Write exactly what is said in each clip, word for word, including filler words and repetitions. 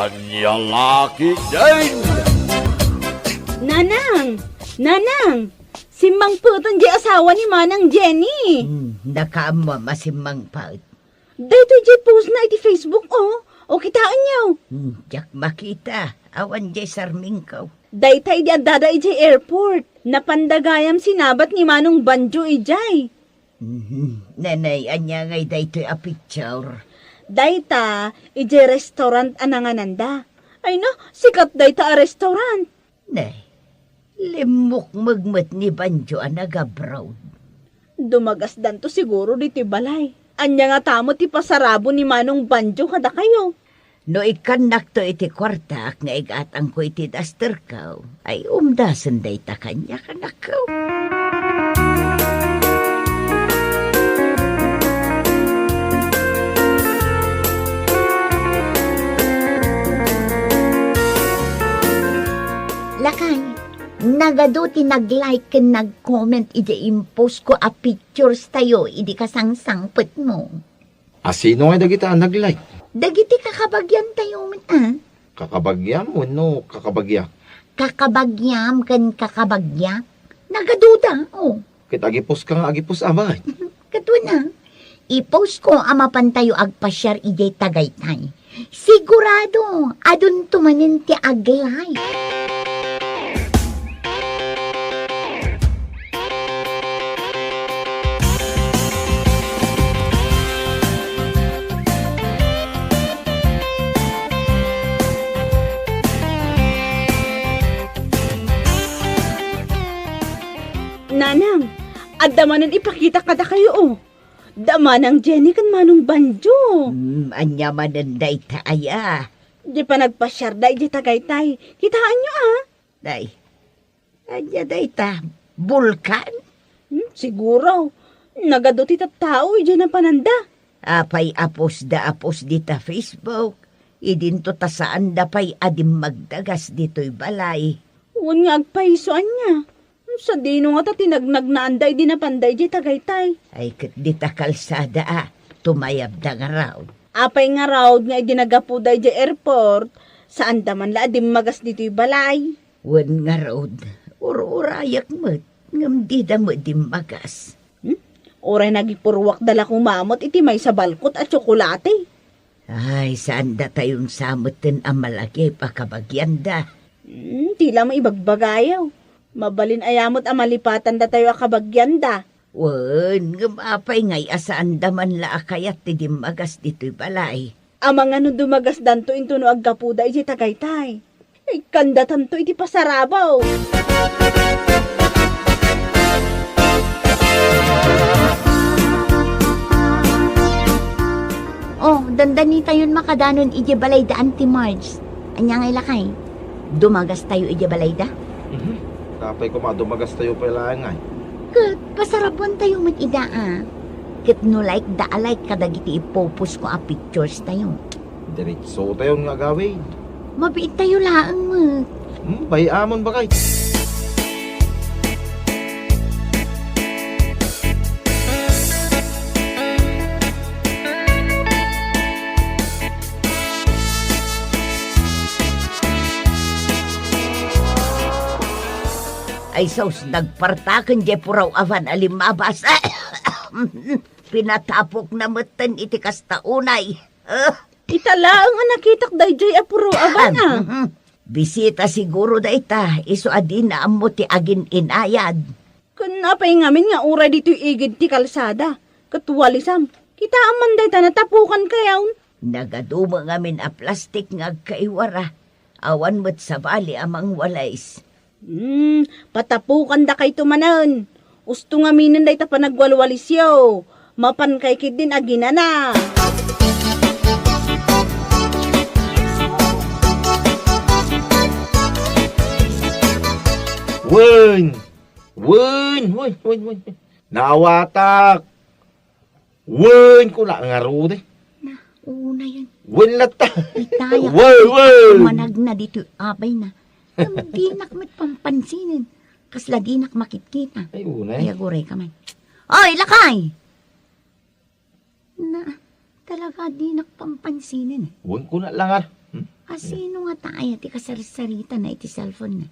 Ania la ketdin? Nanang! Nanang! Simmangpeten diay asawa ni Manang Jenny! Hmm, nakaammo a simmangpet. Daytoy diay postna iti Facebook, o. O, kitaenyo. Hmm, diak makita. Awan diay sarmingko. Dayta idi addada idiay airport. Napanda gayam sinabat ni Manong Banjo idiay. Mhm. Nanay, ania ngay daytoy a picture? Dayta, idiay restaurant a nangananda. Ay na, sikat dayta a restaurant. Ne, limmukmeg met ni Banjo a nag-abroad. Dumagasdanto siguro ditoy balay. Ania ngata met ti pasarabo ni Manong Banjo kadakayo? No ikkannakto iti kuartak nga igatangko iti dasterko, ay umdasen dayta kaniak, anakko. Lakay, nagadu ti nag-like ken nag-comment idiay impostko a pictures tayo idi kasangsangpetmo. A sino ngay dagita a nag-like? Dagiti kakabagian tayo met, a. Kakabagiam wenno kakabagyak? Kakabagiam ken kakabagyak. Nagaduda, o. Ket agipuska nga agipus, a, baket? Ket wen, a. Ipostko a mapantayo agpasiar idiay Tagaytay. Sigurado, adunto manen ti ag-like. Nanang, adda manen ipakita kadakayo, o. Da Manang Jenny ken Manong Banjo. Hmm, ania manen dayta aya? Di panagpasiarda idiay Tagaytay. Kitaenyo, a? Day, ania dayta? Bulkan? Hmm, siguro. Nagadu ti tattao idiay napananda. Apay a post da a post dita Facebook? Idinto ta saanda pay a dimmagdagas ditoy balay. Wen nga agpayso ania? Sadino ngata ti nagnagnaanda idi napanda idiay Tagaytay? Ay, ket dita kalsada a, tumayabda ngarud. Apay ngarud nga idi naggapuda idiay airport, saanda man la a dimmagas ditoy balay? Wen ngarud, ur-urayak met, ngem dida met dimmagas. Hmm? Uray nagipurruakda la koma met iti maysa balkot a tsokolate. Ay, saandatayon sa metten a malagip a kabagianda. Hmm, ti la maibagbagayo. Mabalin aya met a malipatandatayo a kabagianda. Wen, ngem apay ngay a saanda man la a kayat ti dimmagas ditoy balay? Amangan no dumagasdanto intono aggapuda idiay Tagaytay. Ikkandatanto iti pasarabo. Oh, dandanitayon makadanon idiay balayda, Auntie Marge. Ania ngay lakay? Dumagastayo idiay balayda? Mhm. Apay koma a dumagastayo pay laeng ngay? Ket pasarabuantayo met ida a. Ket no like da a like kadagiti ipopost ko a pictures tayo. Diretso tayon nga agawid. Mabiit tayo laeng met. Hmm, bay-amon bakay. Ay sus, nagpartaken diay puraw a van a limmabas. Pinatapokna metten iti kasta unay. Ah! Ita laeng a nakitak daydiay a puraw a van a. Bisita siguro dayta, isu a dina ammo ti agin-inayad. Ken apay ngamin nga uray ditoy igid ti kalsada, ket walisam? Kitaem man dayta, natapukan kayon? Nagadu met ngamin a plastik nga agkaiwara. Awan met sabali a mangwalis. Hmm, patapukandakayto manen. Usto ngaminen dayta panagwalwalisyo. Mapankay ketdin aginana. Wen! Wen! Wen! Wen! Wen! Naawatak! Wen, kuna ngarud eh. Na, unayen. Wen latta. Itaya. Wen, wen. Managna ditoy abayna. Ngem dinak met pampansinen. Kasla dinak makitkita. Ay, unay. Ay, aguray ka man. Oy, lakay! Na, talaga dinak pampansinen. Wen, kuna langar. Hmm? Asino ngata aya ti kasarsaritana iti cellphone-na?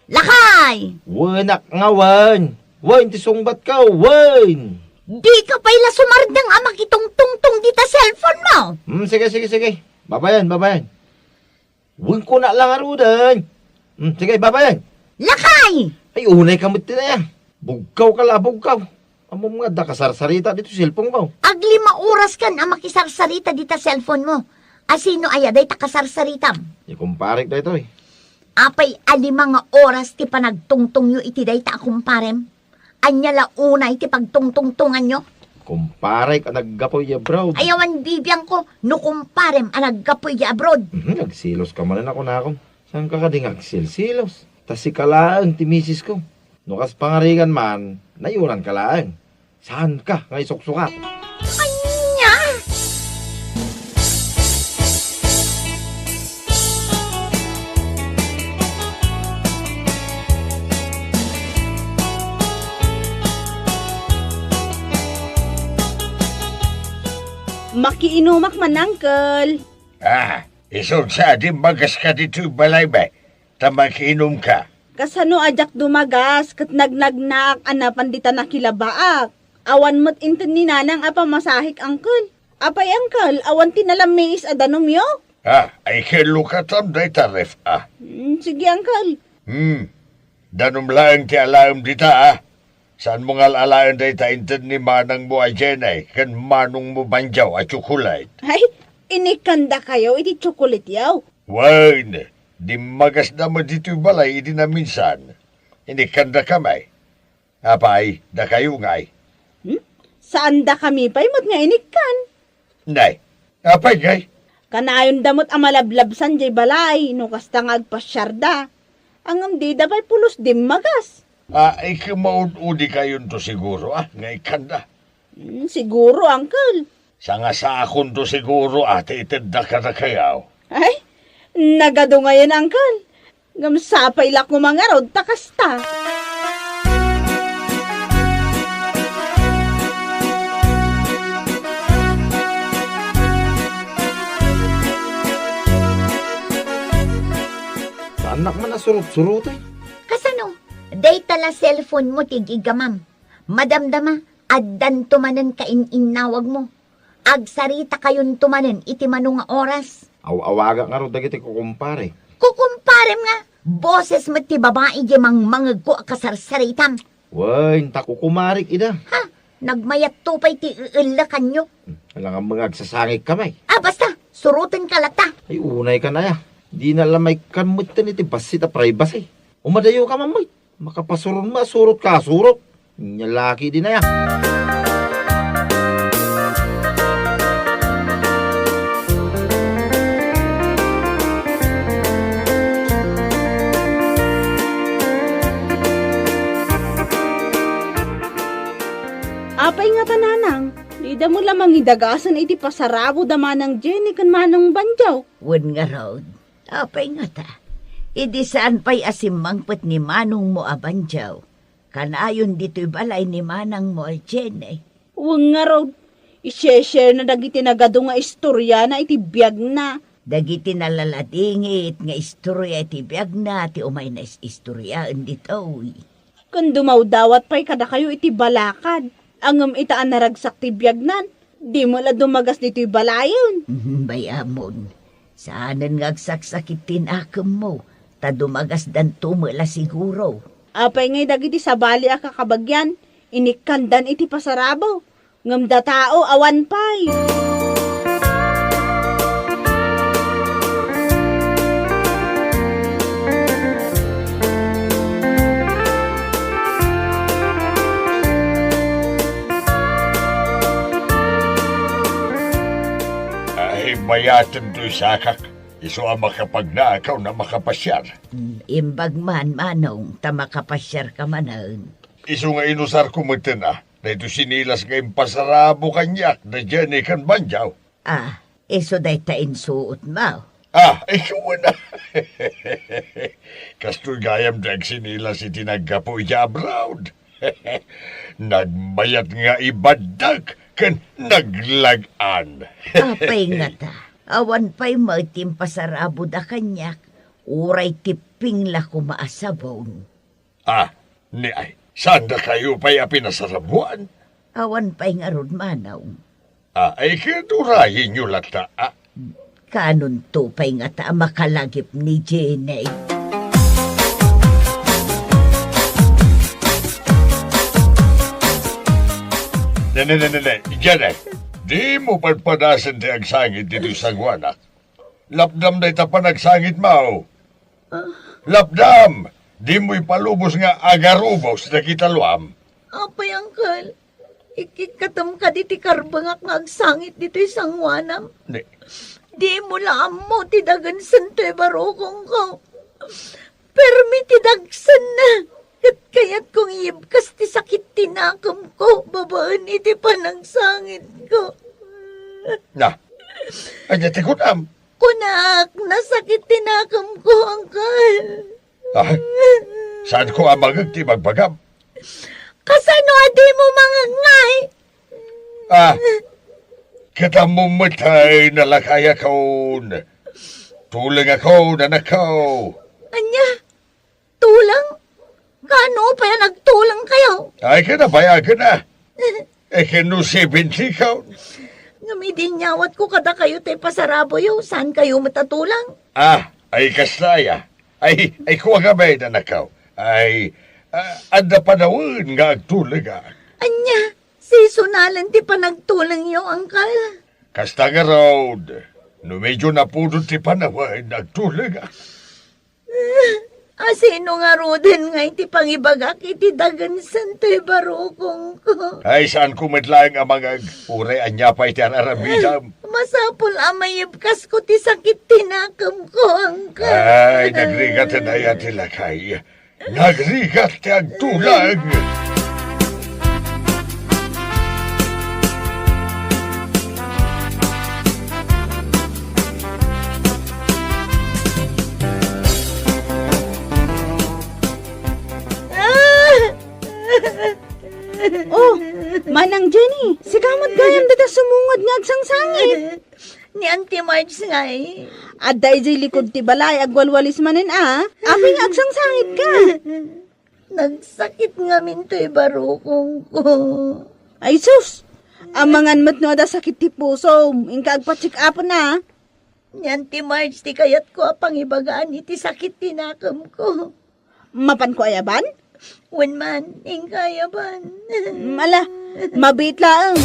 Lakay! Wenak nga wen! Wen ti sungbatko, wen! Dika pay la sumardeng a makitungtungtong dita cellphone-mo! Hmm, sige, sige, sige. Babaen, babaen. Wenko na la ngaruden. Hmm, sige, babaen. Lakay! Ay, unayka met ti aya. Bugkawka la, bugkaw. Ammom nga adda kasarsarita ditoy cellphone-mo. Aglima oras kan a makisarsarita dita cellphone-mo. Asino aya dayta kasarsaritam? Ni kumparek daytoy. Apay a lima nga oras ti panagtungtongyo iti dayta a kumparem? Ania la unay ti pagtungtungtonganyo? Kumparek a naggapuy idiay abroad. Ay, awan bibiangko no kumparem a naggapuy idiay abroad. Mhm, agseloska manen a kunakon. Saanka kadi nga agselselos? Ta sika laeng ti misisko. No kas pangarigan man, nayunanka laeng. Saanka nga isuksukat? Ania? Makiinumak man, Uncle. Ah, isu sa dimmagas ka ditoy balay, bay. Ta makiinumka. Kasano a diak dumagas ket nagnagnaak a napan dita nakilabaak? Awan met inted ni Nanang a pamasahek, Uncle. Apay, Uncle, awan ti nalammiis a danumyo? Ah, ay kello katam dayta ref, ah. Mm, sige, Uncle. Hmm. Danum laeng ti alaem dita, ah. Saanmo nga al-alaen dayta inted ni manangmo a Jenny ken manongmo Banjaw a tsokolate? Ay, inikkandakayo iti tsokolate-yo? Wen, dimmagasda met ditoy balay idi naminsan. Inikkandakami. Apay, dakayo ngay? Hmm? Saandakami pay met nga inikkan? Nay, apay ngay? Kanayonda met a malablabsan diay balay no kasta nga agpasiarda. Ngem dida pay pulos dimmagas. Ah, ikimmaud-udikayonto siguro, ah, nga ikkanda. Hmm, siguro, Uncle. Sangasakonto siguro a ti itedda kadakayo. Ay, nagadu ngayen, Uncle. Ngem sapay la koma ngarud ta kasta. Saannak man a surot-suroten. Kasano? Dayta la cellphone-mo ti ig-igamam. Madamdama, addanto manen kain-innawagmo. Agsaritakayon to manen iti mano nga oras. Aw-awagak ngarud dagiti kukumpare. Kukumparem nga, boses met ti babai diay mangmangegko a kasarsaritam. Wen, ta kukumarek ida. Ha? Nagmayatto pay ti eellakanyo. Hmm, alangan nga agsasangikka, may. Ah, basta, surotenka latta. Ay, unayka aya. Dina la maikkan metten iti bassit a privacy. Umadayoka man, may. Makapasuron mo a surot ka a surot. Nia la ketdi aya. Apay ngata, Nanang, dida met la mangidagasen iti pasarabo da Manang Jenny ken Manong Banjaw? Wen ngarud. Apay ngata, idi saan pay a simmangpet ni manongmo a Banjaw, kanayon ditoy balay ni manangmo a Jenny. Wen ngarud, i-share-sharena dagiti nagadu nga istoriana iti biagna. Dagiti nalaladingit nga istoria iti biagna ti umayna is-istoriaen ditoy. Ken dumawdawat pay kadakayo iti balakad. Ngem ita a naragsak ti biagnan, di met la dumagas ditoy balayen. Mhm, bay-amon. Saanen nga agsaksak ti nakemmo, ta dumagasdanto met la siguro. Apay ngay dagiti sabali a kakabagian, inikkandan iti pasarabo? Ngem datao, awan pay. Ay, bayaten toy sakak. Isu a makapagnakaw na makapasiar. Mm, imbag man, Manong, ta makapasiarka manen. Isu nga inusarko metten a, daytoy sinilas nga impasarabo kaniak da Jenny ken Banjaw. Ah, isu dayta insuotmo? Ah, isu na. Kastoy gayam ti agsinilas iti naggapu iti abroad. Nagmayat nga ibaddak ken naglag-an. Apay ngata? Awan pay met ti impasaraboda kaniak, uray ti pingla koma a sabon. Ah, ni ay, saan dakayo pay a pinasarabuan? Awan pay ngarud, manong. Ah, ay, ket urayenyo latta, ah. Kanonto pay ngata a makalagip ni Jenny? Ne, ne, ne, ne, ne. Jenny, dimo padpadasen ti agsangit ditoy sangoanak. Lapdam dayta panagsangitmo. Ah. Lapdam! Dimo ipalubos nga agarubos dagiti talloam. Apay, Uncle? Ikkikkatem kadi ti karbengak nga agsangit ditoy sangoanam? Ni- Dimo la ammo ti dagensen toy barukongko. Permi ti dagsenna. Ket kayatko nga iyebkas ti sakit ti nakemko babaen iti panagsangitko. Na, ania ti kunam? Kunak, nasakit ti nakemko, Uncle. Ah, saanko a mangngeg ti ibagbagam? Kasano a dimo mangngeg ngay? Ah, ket ammom met a nalakayakon. Tulengakon, anakko. Ania? Tuleng? Kaano pay a nagtulengkayo? Ay, kinabayagen a. Eh, ken no seventy ka? Ngem idi inyawatko kadakayo ti pasaraboyo, saankayo met a tuleng? Ah, ay, kasta aya. Ay, ay, kua nga bay, anakko. Ay, ah, adda panawen nga agtulengak. Ania, sisonalen ti panagtulengyo, Uncle? Kasta ngarud, no medyo napudot ti panawen, agtulengak. A sino ngaruden nga iti pangibagak iti dagensen toy barukongko? Ay, saanko met laeng a mangngeg, uray ania pay ti ar-aramidem. Masapul a mayebkasko ti sakit ti nakemko, Uncle. Ay, nagrigat aya ti lakay. Nagrigat ti agtuleng. Oh, Manang Jenny, sika met gayam dita sumungod nga agsangsangit. Ni Auntie Marge ngay. Adda idiay likud ti balay, agwalwalis manen a. Apay nga agsangsangit ka? Nagsakit ngamin toy barukongko. Ay sus! Amangan met no adda sakit ti pusom, inka agpa-check-upen a. Ni Auntie Marge ti kayatko a pangibagaan iti sakit ti nakemko. Mapanko ayaban? Wen man, inka ayaban. Ala, mabiit laeng.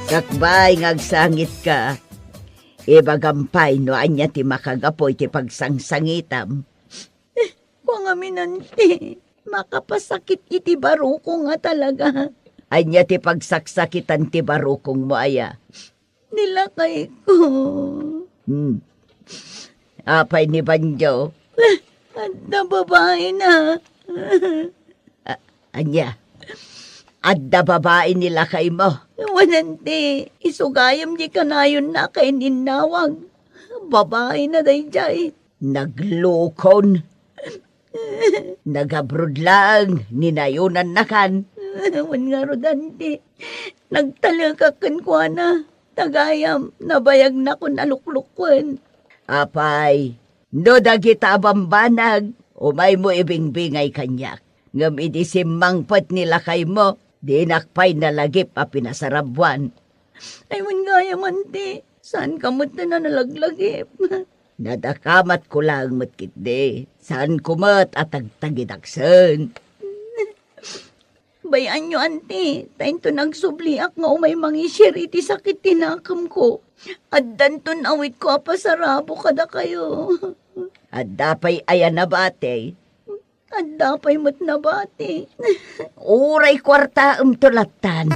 Sakbay nga agsangitka, ibagam pay no ania ti makagapu iti pagsangsangitam. Kua ngamin, Auntie, makapasakit iti barukong a talaga. Ania ti pagsaksakitan ti barukongmo aya? Ni lakayko. Hmm. Apay ni Banjo? Adda babaina. A-, ania? Adda babai ni lakaymo? Wen, Auntie, isu gayam diay kanayonna a kaininnawag. Babaina daydiay. Naglukon. Nag-abroad laeng, ninayonannakan. Wen ngarud, Auntie, nagtalekak kenkuana. Ta gayam, nabayagnakon a luklukon. Apay, no dagita a bambanag, umaymo ibingbingay kaniak. Ngem idi simmangpet ni lakaymo, dinak pay nalagip a pinasarabuan. Ay, wen gayam, Auntie, saanka met a nalaglagip. Nadakamatko laeng met ketdi. Saanko met a tagtagidaksen. Bay-anyo, Auntie, ta inton agsubliak nga umay mangishare iti sakit ti nakemko, addanton awitko a pasarabo kadakayo. Adda pay aya nabati? Adda pay met nabati. Uray kuartaemto lattan.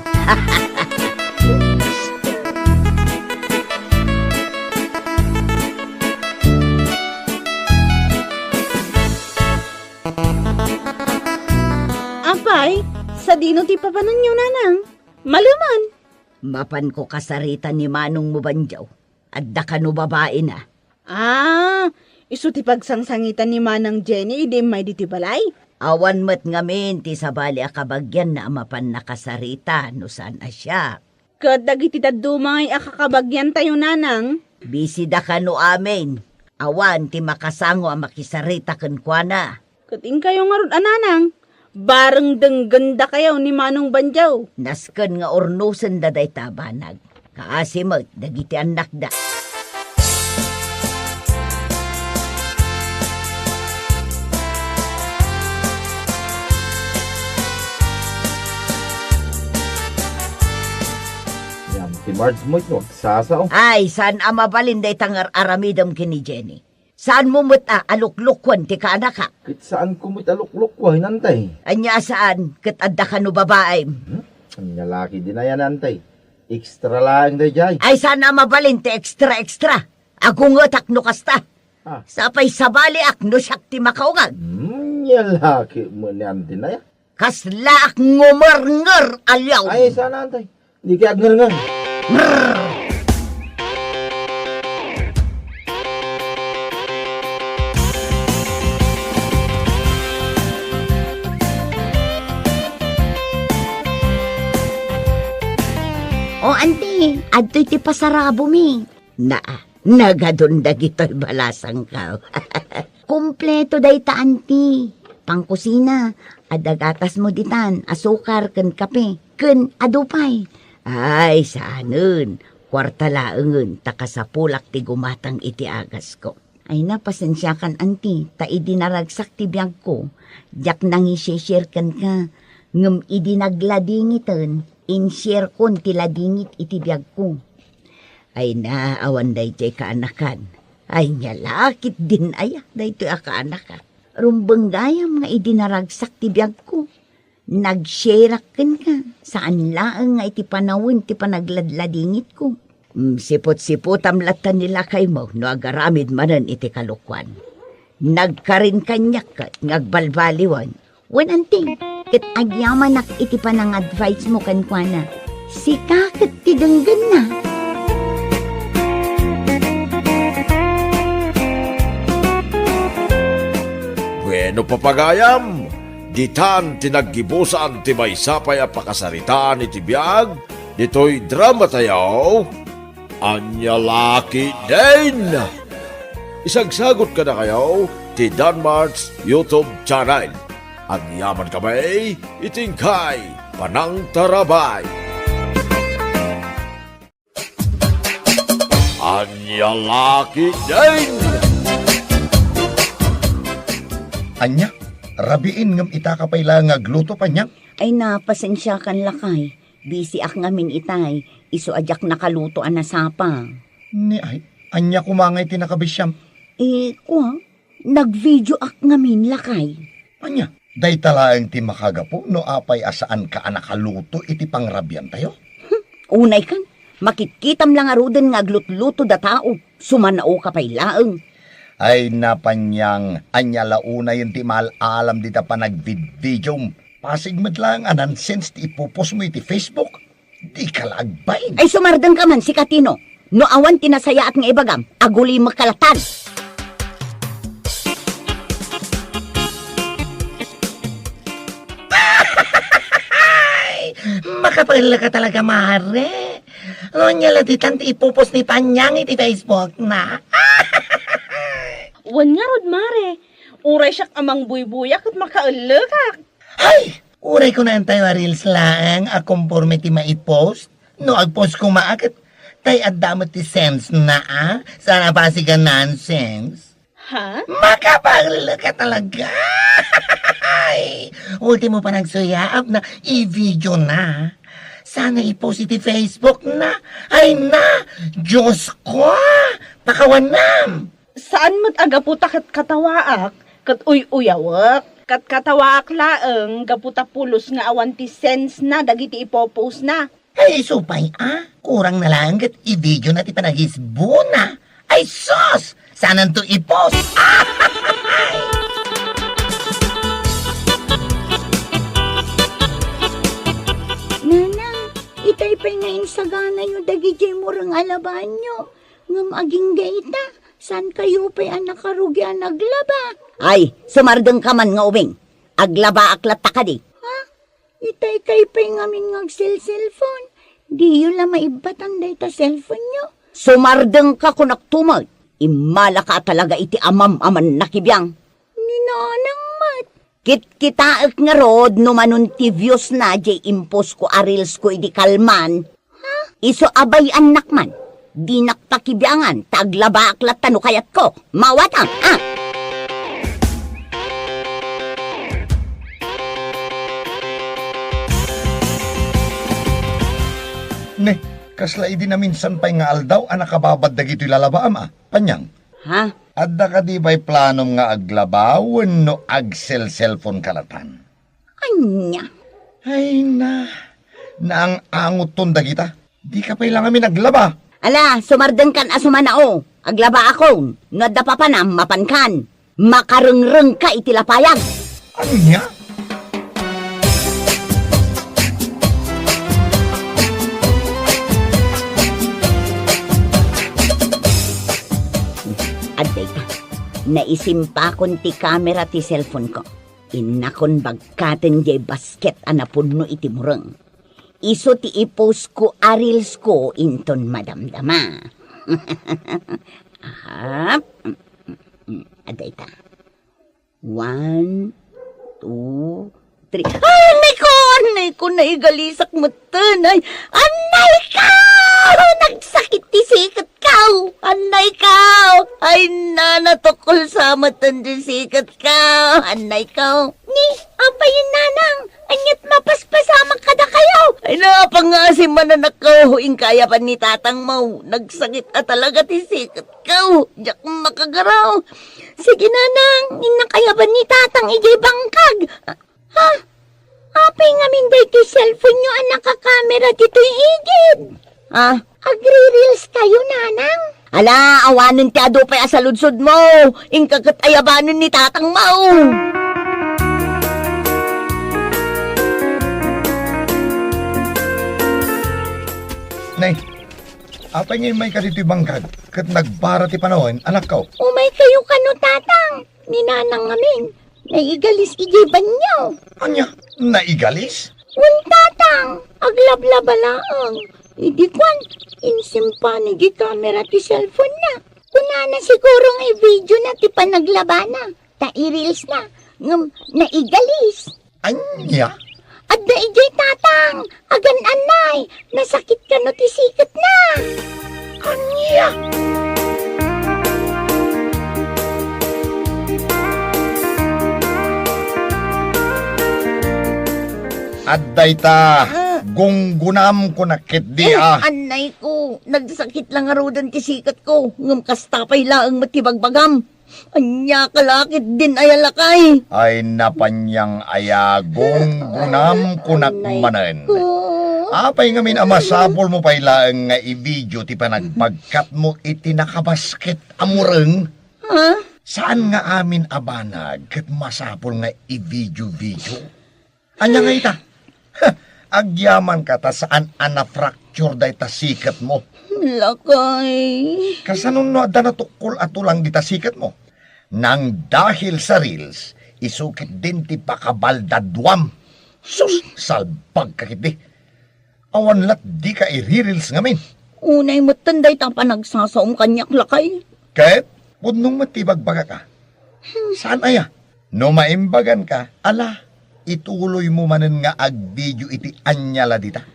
Apay, sadino ti papananyo, nanang? Maleman. Mapanko kasarita ni manongmo, Banjo. Adda kano babaina. Ah, isu ti pagsangsangitan ni Manang Jenny idi immay ditoy balay? Awan met ngamin ti sabali a kabagianna a mapan nakasarita no saan a siak. Ket dagiti dadduma ngay a kakabagiantayo, Nanang? Bisida kano amin. Awan ti makasango a makisarita kenkuana. Ket inkayo ngarud a Nanang, bareng denggenda kayo ni Manong Banjaw. Nasken nga urnosenda dayta a banag. Kaasi met dagiti annakda. Yan, ti Marge mo iti nagsasao. Ay, saan a mabalin dayta nga ar-aramidem ken ni Jenny. Saanmo met a aluklukuen ti kaanakak? Ket saanko met aluklukuen, Antay. Ania a saan, ket adda kano babaim? Hmm? Ania la ketdin aya, Antay? Extra laeng daydiay. Ay, saan a mabalin ti extra-extra. Agungetak no kasta. Ah. Sapay sabaliak no siak ti makaungag. Hmm, ania la ketdin aya? Kaslaak ngumernger a liaw. Ay, saan, Antay? Dika agngernger. O, Anti, adtoy ti pasarabomi. Naa, nagadun dagitoy balasangko. Kompleto dayta, Anti. Pangkusina, adda gatasmo ditan, asukar ken kape, ken adu pay. Ay, saanen. Kuarta laengen, ta kasapulak ti gumatang iti agasko. Ay na, pasensiakan, Anti, ta idi naragsak ti biagko, diak nangishare kenka, ngem idi nagladingiten, insharekon ti ladingit iti biagko. Ay na, awan daytoy kaanakan. Ay, ania la ketdin aya daytoy a kaanakak. Rumbeng gayam nga idi naragsak ti biagko, nagshareak kenka, saan laeng nga iti panawen ti panagladladingitko. Mm, sipot-sipotam latta ni lakaymo no agaramid manen iti kalokuan. Nagkarin kaniak ket nga agbalbaliwen. Wen, Anti, ket agyamanak iti panang-advise mo kenkuana. Sika ket ti denggenna. Bueno, papagayam, ditan ti naggibusan ti maysa pay a pakasaritaan iti biag ditoy dramatayo. Ania la ketdin? Isagsagot kadakayo ti Danmart's YouTube channel. Agyaman kami iti inkay panangtarabay. Ania la ketdin? Ania? Rabiin ngem itaka pay la nga agluto, Panyang? Ay, napasensiakan, lakay. Bisiak ngamin itay, isu a diak nakaluto a nasapa. Ni ay, ania koma ngay ti nakabisiam? Eh, kua, nagvideoak ngamin, lakay. Ania, dayta laeng ti makagapu no apay a saanka a nakaluto iti pangrabiantayo? Hmm, unay kan, makitkitam la ngaruden nga aglutluto da tao, sumanaoka pay laeng. Ay, na, Panyang, ania la unayen ti maal-alam dita panagvidvideom? Pasig met laeng a nonsense ti ipopost mo iti Facebook. Dika la agbain. Ay, sumardengka man, sika Tino. No awan ti nasayaat nga ibagam, agulimekka latta. Ay, makapaelleka talaga, Mare. Ania la ditan ti ipopost ni Panyang iti Facebook na? Wen ngarud, Mare. Uray siak a mangbuybuya ket makaellekak. Hay! Uray kunantayo a reels laeng a konforme ti maipost. No agpost koma a ket tay adda met ti sense na a. Saan a pasig a nonsense. Ha? Makapaelleka talaga. Ay! Ultimo panagsuyaab na, i-video na. Saan a ipost iti Facebook na. Ay na! Diyos ko! Pakawanam! Saan met a gapu ta ket katawaak, ket uy-uyawek. Ket katawaak laeng gapu ta pulos nga awan ti sense na dagiti ipopost na. Ay, isu pay a, kurang na laeng ket i-video na ti panagisbo na. Ay, sus! Saananto ipost? Nanang, itay pay nga insaganayo dagidiay mureng a labanyo. Ngem agingga ita, saan kayo pay a nakarugi a naglaba? Ay, sumardengka man nga ubing. Aglabaak latta kadi. Ha? Itay kay pay ngamin nga agselselpon. Diyo la maibbatan dayta cellphone-yo. Sumardengka kunak tumay. Immalaka talaga iti amam-aman nakibiang. Ni nanang met. Kitkitaek ngarud no manun ti views-na jay impost-ko a reels-ko idi kalman. Ha? Isu a bay-annak man, dinak pakibiangan ta aglabaak latta no kayatko. Mawat, ah! Ah! Ne, kasla idi naminsan pay nga aldaw a nakababad dagitoy lalabaam, a, Panyang? Ha? Adda kadi pay planom nga aglaba wenno agselselpon ka latan? Ania? Ay na, naang-angoton dagita. Dika pay la ngamin aglaba. Ala, sumardengkan a sumanao. Aglabaakon, no adda papanam, mapankan. Makarengrengka iti lapayag. Ania? Adda ita. Naisimpakon ti kamera ti cellphone-ko. Innakon bagkaten jay basket a napudno iti mureng. Isu ti i-post-ko a reels-ko inton madamdama. Aha. Adda ita. One, two, three. Ay, anay ko! Anay ko, naigalisak metten. Ay, anay ko! Nagsakit ti siket ko! Anay ko! Ay, nana, tukol sa metten ti siket ko! Anay ko! Ni, apay, nanang? Aniat mapaspasamak kadakayo? Ay, napangasim man, anak ko. Inka ayaban ni tatangmo. Nagsakit a talaga ti siket ko. Diak makagaraw. Sige, nanang, innak ayaban ni tatang idiay bangkag. Ha? Apay ngamin daytoy cellphone-yo a nakakamera ditoy igid? Ah? Agri-reels kayo, nanang? Ala, awanen ti adu pay a saludsodmo. Inka ket ayabanen ni tatangmo. Nay, apay nga immayka ditoy bangkag ket nagbara ti panawen, anakko? Umay kayo kano, tatang. Ni nanang ngamin, naigalis idiay banio. Ania? Naigalis? Wen, tatang, aglablaba laeng. Idi kuan, insimpana idiay kamera ti cellphone-na. Kunana siguro nga i-video-na ti panaglabana, ta i-reels-na, ngem naigalis. Ania? Adda idiay, tatang, agan-anay, nasakit kano ti siketna. Ania? Adda ita, ah, gunggunam ko na ketdi, eh, ah. Anay ko, nagsakit lang ngaruden ti siketko, ngem kasta pay laeng met ti bagbagam. Ania ka la ketdin aya, lakay? Ay, napanyang aya, gunggunam kunak manen. Anay ko. Apay ngamin a masapulmo pay laeng nga i-video ti panagpagkatmo iti nakabasket a mureng? Ha? Saan nga amin a banag ket masapul nga i-video-video? Ania nga ita? Ha! Agyamanka ta saan a na-fracture dayta siketmo. Lakay. Kasano no adda natukkol a tulang dita siketmo? Nang dahil sa reels, isu ketdin ti pakabaldaduam. Sus, salbagka ketdi. Awan la't dika i-reels ngamin. Unay metten dayta panagsasaom kaniak, lakay. Ket pudno met ti ibagbagak a. Hmm. Saan aya? No maimbaganka, ala, ituloymo manen nga agvideo iti ania la dita.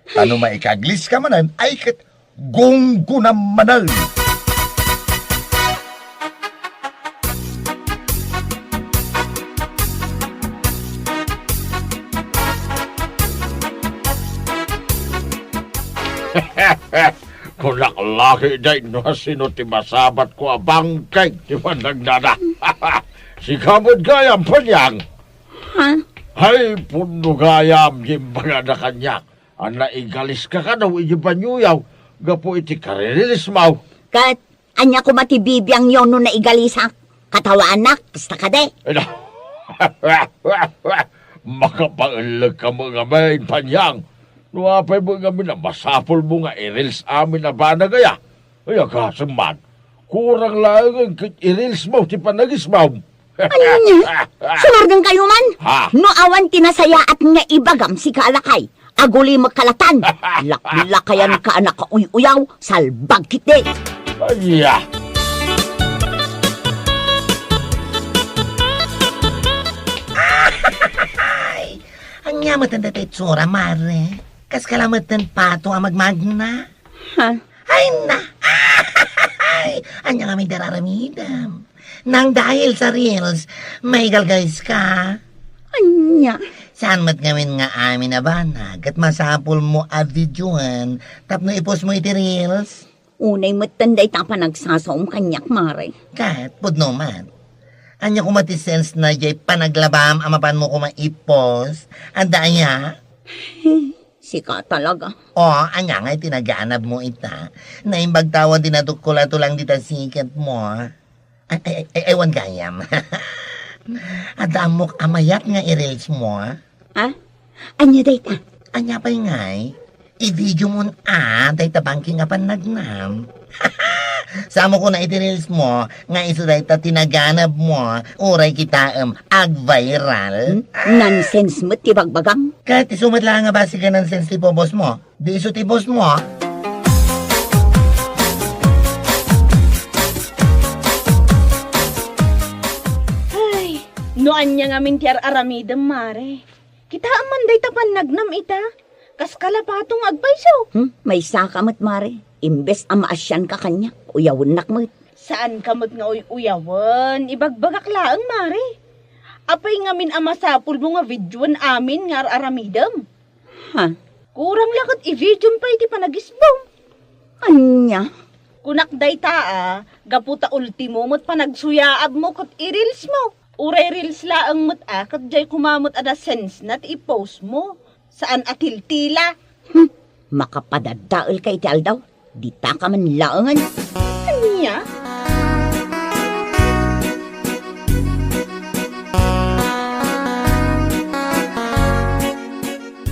Ta no maikagliska manen, ay ket gunggunam manen. Kunak la ketdi no asino ti masabatko a bangkeg ti panagnana. Sika met gayam, Panyang. Ha? Ay, pudno gayam, imbagada kaniak a naigaliska kano iti banioyo gapu iti karireelsmo. Ket ania koma ti bibiangyo no naigalisak? Katawaanak, kasta kadi? Ay, na. Makapaellek ka met ngamin, Panyang. No apay met ngamin a masapulmo nga i-reels amin a banag aya? Ay, agasem man. Kurang laengen ket i-reels mo ti panagismom. Ania? Sumardengkayo man? Ha? No awan ti nasayaat nga ibagam, sika a lakay, agulimek kalatan. Laklakayanka a nakauy-uyaw, salbag ketdi. Ania? Ay, ania met dayta itsura, mare? Kas kala met ti pato a magmagna? Ha? Ay, na! Ay! Ania ngamin ti ar-aramidem? Nang dahil sa reels, maigalgais ka? Ania? Saan met ngamin nga amin a banag ket masapul mo a videoen tapno i-post mo iti reels? Unay metten dayta a panagsasaom kaniak, mare. Ket, pudno man. Ania koma ti sense na jay panaglabam a mapan mo koma i-post? Adda aya? Sika talaga. O, ania ngay ti naganab mo ita? Naimbag ta awan ti natukkol a tulang dita siket mo. Ay, ay, ay, ay, awan gayam. Adda ammok a mayat nga i-reels mo. Ha? Ania dayta? Ania pay ngay? I-video mon a dayta bangking a pannagnam. Samo ko na iti reels mo nga isu dayta ti naganab mo, uray kitaem ag-viral. Hmm? Nonsense met ti bagbagam. Ket isu met laeng a basig a nonsense ti ipobos mo. Di isu ti boss mo, ah. Ay, no ania ngamin ti ar-aramidem, mare. Kitaem man dayta pannagnam ita. Kas kala pato nga agpayso. Hmm, maysaka met, mare. Imbes a maasianka kaniak, uyawennak met. Saanka met nga uy-uyawen. Ibagbagak laeng, mare. Apay ngamin a masapul mo nga videoen amin nga ar-aramidem? Ha? Kurang la ket i-videom pay ti panagisbom. Ania? Kunak dayta a, gapu ta ultimo met panagsuyaab mo ket i-reels mo. Uray reels laeng met a, ket jay koma met a da sense na ti i-post mo. Saan a tiltila. Hmm, makapadadaelka iti aldaw. Ditaka man laengen. Ania?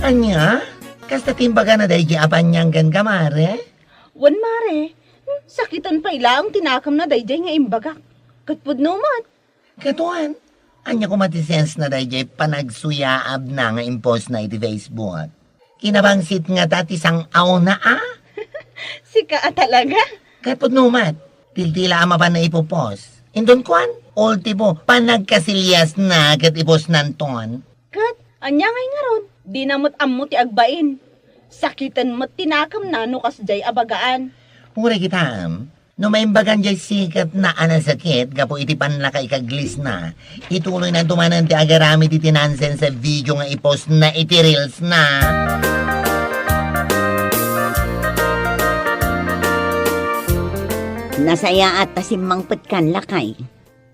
Ania? Kasta ti imbagana daydi a baniang kenka, mare? Wen, mare. Hmm, sakiten pay laeng ti nakemna daydi nga imbagak. Ket pudno met. Ket wen, ania koma ti sense na daydiay panagsuyaabna nga impostna iti Facebook? Kinabangsit ngata ti sang-awna a? Sika a talaga? Ket pudno met, tiltila a mapanna ipopost. Inton kuan, ultimo, panagkasiliasna ket ipostnanton. Ket ania ngay ngarud? Dina met ammo ti agbain. Sakiten met ti nakemna no kasdiay a bagaan. Uray kitaem, no maimbagan jay siketna a nasakit gapu iti pannakaikaglisna, ituloynanto manen ti agaramid iti nonsense a video nga ipostna iti reelsna. Nasayaat ta simmangpetkan, lakay.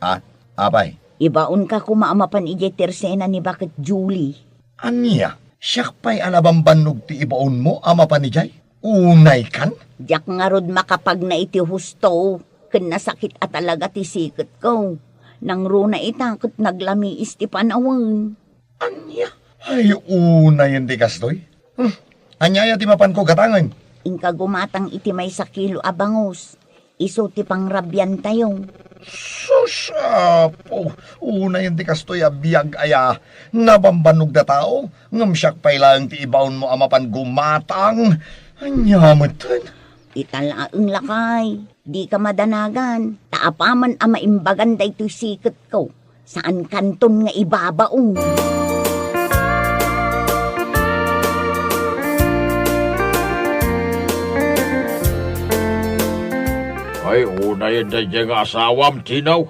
Ah, apay? Ibaonka koma a mapan idiay tersena ni Baket Julie. Ania? Siak pay a nabambannog ti ibaonmo a mapan idiay? Unaykan? Diak ngarud makapagna iti husto, ken nasakit a talaga ti siketko. Nangruna ita ket naglamiis ti panawen. Ania? Ay, unayen ti kastoy. Hmm. Ania aya ti mapanko gatangen? Inka gumatang iti maysa kilo a bangus. Isu ti pangrabiantayo. Sus, Apo! Unayen ti kastoy a biag aya. Nabambannog da tao, ngem siak pay laeng ti ibaonmo a mapan gumatang. Ania metten? Ita laeng, lakay. Dika madanagan, ta apaman a maimbagan daytoy siketko, saankanton nga ibabaon. Ay, unayen daydiay nga asawam, Tinaw.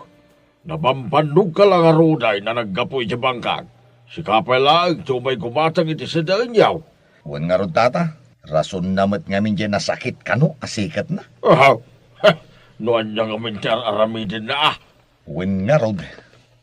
Nabambannogka la ngarud a naggapu iti bangkag. Sika pay laeng ti umay gumatang iti sadaenyo. Wen ngarud, tata, rasonna met ngamin diay nasakit kano a siketna. Aha. Heh, no ania ngamin ti ar-aramidenna, a? Wen ngarud,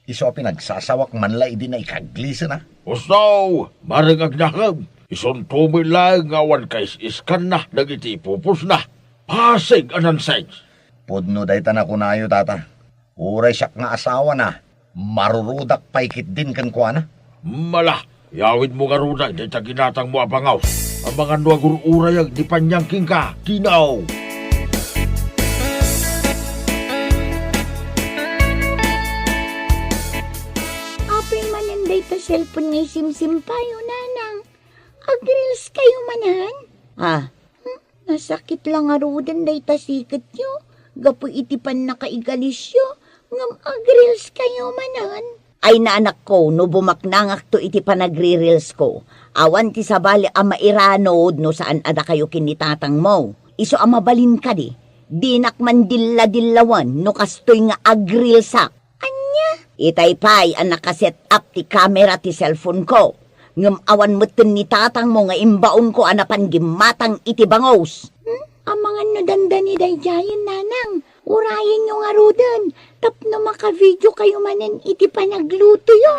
isu a pinagsasawak man la idi naikaglisena. Husto! Mareng agnakem, isunto met laeng nga awan kais-iskanna dagiti ipupostna. Basig a nonsense! Pudno dayta nakunayo, tata. Uray siak nga asawana, marurudak pay ketdin kenkuana. Mala, iyawidmo ngarud dayta ginatangmo a bangus. Amangan no agur-urayag ti paniang kenka, Tinaw. Cellphone nga isimsim payo, nanang. Ag-reels kayo manen? Ah. Hmm, nasakit lang ngaruden dayta siketyo. Gapu iti pannakaigalisyo, ngem ag-reels kayo manen. Ay, naanakko, no bumaknangakto iti panagri-reels ko, awan ti sabali a mairanod no saan a dakayo ken ni tatangmo. Isu a mabalin kadi, dinak mandilla-dillawan no kastoy nga ag-reelsak. Ania? Itay pay a naka-set up ti kamera ti cellphone ko. Ngem awan metten ni tatangmo nga imbaonko a napan gimmatang iti bangus. Hmm? Amangan no dandani daydiayen, nanang. Urayenyo ngaruden tapno maka-video kayo manen iti panaglutoyo.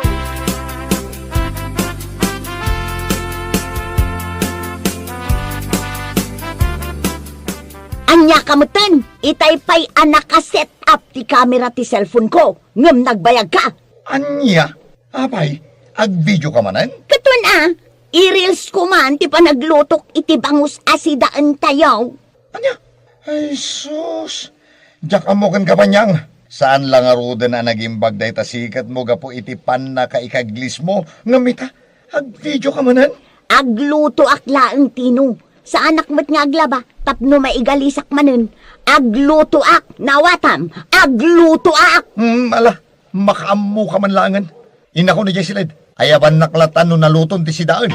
Ania ka metten? Itay pay a naka-set up ti kamera ti cellphone ko, ngem nagbayagka. Ania? Apay, ag-video ka manen? Katon a, i-reels ko man ti panaglutok iti bangus a sidaentayo. Ania? Ay, sus! Diak ammo ken ka, Panyang. Saan la ngaruden a nagimbag dayta siketmo gapu iti pannakaikaglismo, ngem ita, ag-video ka manen? Aglutoak laeng, Tino. Saanak met nga aglaba tapno maigalisak manen. Aglutoak, naawatam. Aglutoak! Hmm, ala, makaammo ka man laengen. Inako no diay siled. Ayabannak latta no naluton ti sidaen.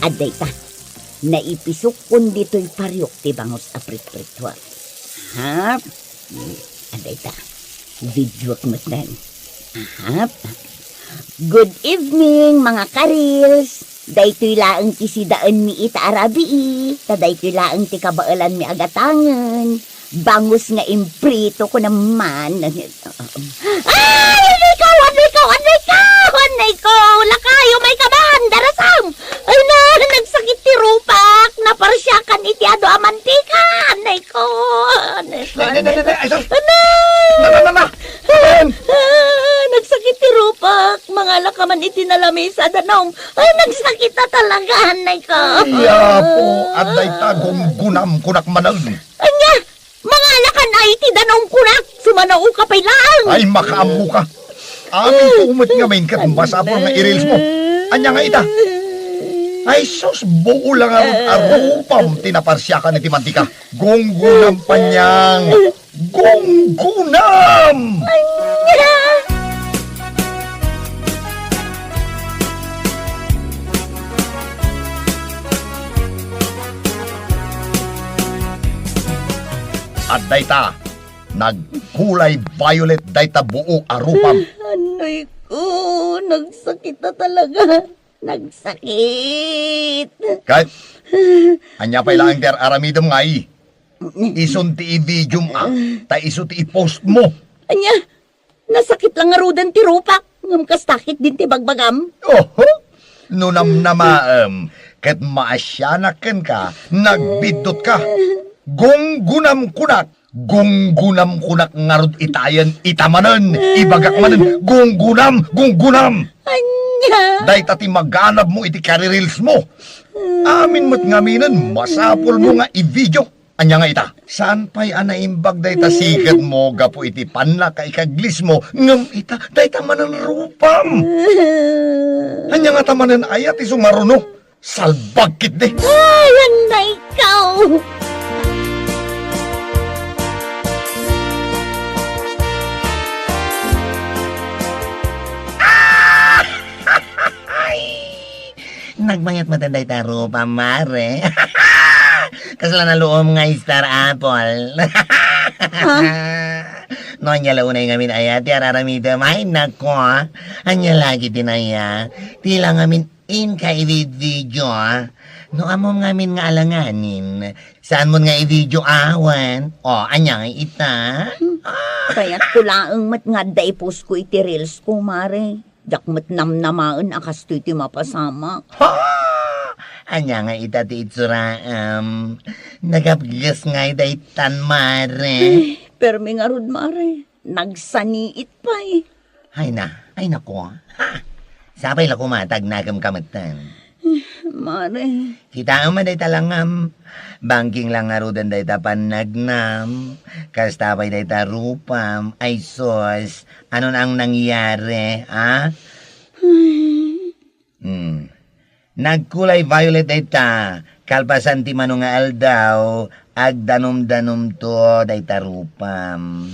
Adda ita, naipisokkon ditoy pariok ti bangus a pritprituak. Hap? Adda ita, videoak metten. Ahap. Good evening, mga ka-reels. Daytoy laeng ti sidaenmi ita a rabii, ta daytoy laeng ti kabaelanmi a gatangen. Bangus nga imprito ko naman. Ay, anay ko, anay ko, anay ko, anay ko! Lakayo, may kaban, darasam! Ay na, nagsakit ti rupak, naparsiakan iti adu a mantika, anay ko, anay ko, Nay, nay, nay, anay ko. Nay, ay, sus! Anay! Na, na, na, na! Ayan! Ah, nagsakit ti rupak. Mangala ka man iti nalamisa, danum. Ay, nagsakit na talaga, anay ko. Ay, apo, adda ita gunggunam, kunak manen. Ania? Mangala kan ay iti danum, kunak. Sumanaw ka pay laeng. Ay, makaammo ka. Amin ko met ngamin ket masapul nga i-reels mo. Ania nga ita? Ay, sus, buo lang a rupam ti naparsiakan iti mantika. Gunggunam, Panyang. Gunggunam! Ania? Adda ita, nagkulay violet dayta buo a rupam. Anay ko, nagsakit na talaga. Nagsakit. Ket, ania pay laeng ti ar-aramidem ngay? Isun ti i-videom a, ta isu ti i-post mo. Ania? Nasakit lang ngaruden ti rupak, ngem kasta ketdin ti bagbagam. Oho! No namnamaem, ket maasianak kenka, nagbiddut ka. Gunggunam kunak, gunggunam kunak ngarud itayen, ita manen, ibagak manen, gunggunam, gunggunam! Ania? Dayta ti maganabmo iti kari-reels mo. Amin met ngaminen, masapul mo nga i-video. Ania nga ita? Saan pay a naimbag dayta siket mo gapu iti pannakaikaglis mo, ngem ita, dayta manen rupam. Ania nga ta manen aya ti sumaruno? Salbag ketdi. Ay, anay ko! Nagbayat met dayta rupam, mare. Kasla naluom nga star apple. Ha? No, ania la unay ngamin aya ti ar-aramidem. Ay, nako. Ania lagi ti naya? Ti la ngamin inka i-video, ah. No, ammom ngamin nga alanganin. Saan mon nga i-video awan? O, ania nga ita? Hmm. Ah. Kayatko laeng met nga adda i-post ko iti reels ko, mare. Diak met namnamaen a kastoy ti mapasamak. Ha! Ania nga ita ti itsuraem? Nagapges ngay daytan, mare. Ay, permi ngarud, mare. Nagsaniit pay. Ay na, ay nako. Ha! Sapay la koma ta agnakem ka metten. Mare. Kitaem a dayta langam. Bangking lang ngaruden dayta pannagnam. Kasta pay dayta rupam. Ay sus, ano nang nangyari, ha? Ay. Hmm. Nagkulay violet dayta. Kalpasan ti mano nga aldaw, agdanumdanumto dayta rupam.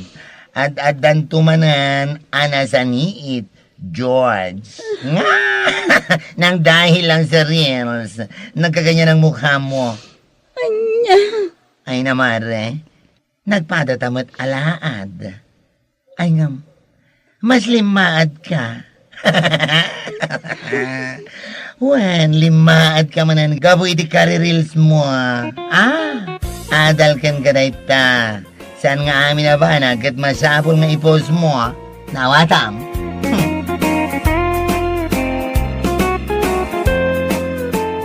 Ad-addanto manen a nasaniit, George. Nang dahil lang sa reels, nagkaganyan ang mukha mo. Anya? Ay, namare. Nagpadata met alaad. Ay, ngam, mas limmaad ka. Wen, limmaad ka manen gapu iti kari-reels mo, ah. Ah, adal ken ka dayta. Saan nga amin a banag ket masapul nga i-post mo, ah. Naawatam.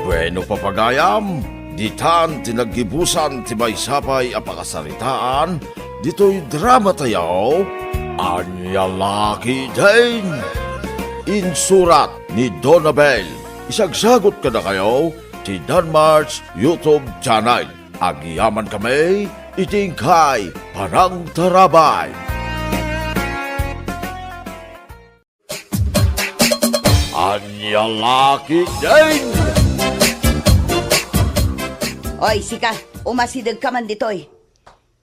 Bueno, papagayam, ditan ti naggibusan ti maysa pay a pakasaritaan ditoy drama tayo, Ania La Ketdin. Insurat ni Donabel. Isagsagut kadakayo ti Danmart's YouTube channel. Agyaman kami iti inkay panangtarabay. Ania La Ketdin! Oy, sika, umasideg ka man ditoy.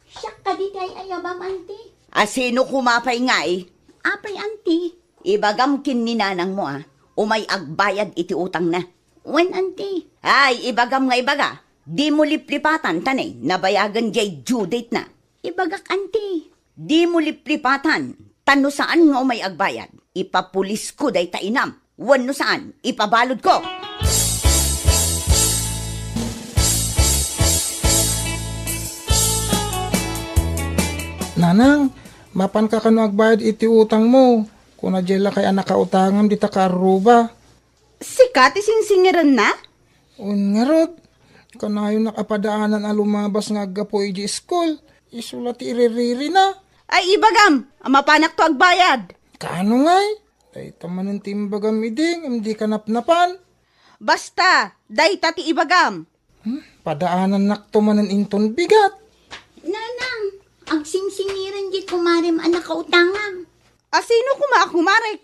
Siak kadi ti ay-ayabam, anti. A sino koma pay ngay? Apay, anti. Ibagam ken ni nanang mo, a, umay agbayad iti utangna. Wen, anti. Ay, ibagam nga ibaga. Dimo liplipatan, ta nay, nabayagen jay due date na. Ibagak, anti. Dimo liplipatan, ta no saan nga umay agbayad, ipapulisko dayta inam, wenno saan, ipabaludko. Nanang, mapanka kano agbayad iti utangmo? Kuna jay lakay a nakautangam dita kaarruba. Sika ti singsingirenna? Wen ngarud, kanayonak a padaanan a lumabas nga aggapu idiay iskul. Isu la ti iriririna. Ay, ibagam, a mapanakto agbayad. Kaano ngay? Dayta manen ti imbagam idi, ngem dika napnapan. Basta, dayta ti ibagam. Hmm, padaanannakto manen inton bigat. Nanang, agsingsingiren di kumarem a nakautangam. A sino koma a kumarek?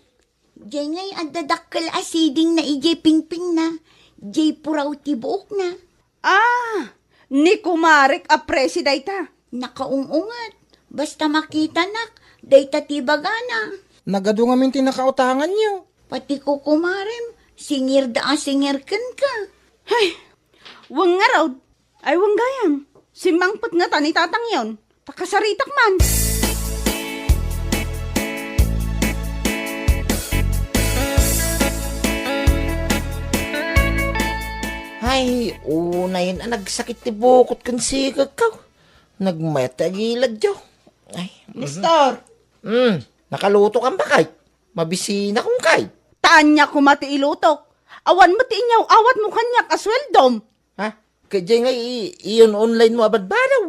Jay ngay adda dakkel a sidingna idiay pingpingna, jay puraw ti buokna. Ah, ni kumarek a presi dayta. Nakaung-unget. Basta makitanak, dayta ti bagana. Nagadu ngamin ti nakautanganyo. Pati kukumarem, singirda a singir kenka. Hay, wen ngarud, ay wen gayam, simmangpet ngata ni tatangyon. Pakasaritak man. Ay, unayen a nagsakit ti bukot ken sigegko. Nagmayat ti agiladyo. Ay, mhm. Mister! Hmm, nakaluto kan bakay? Mabisina kong kay? Ta ania koma ti ilutok? Awan met ti inyawawatmo kaniak a sueldom. Ha? Ket jay nga i-, iyon online mo a badbadaw?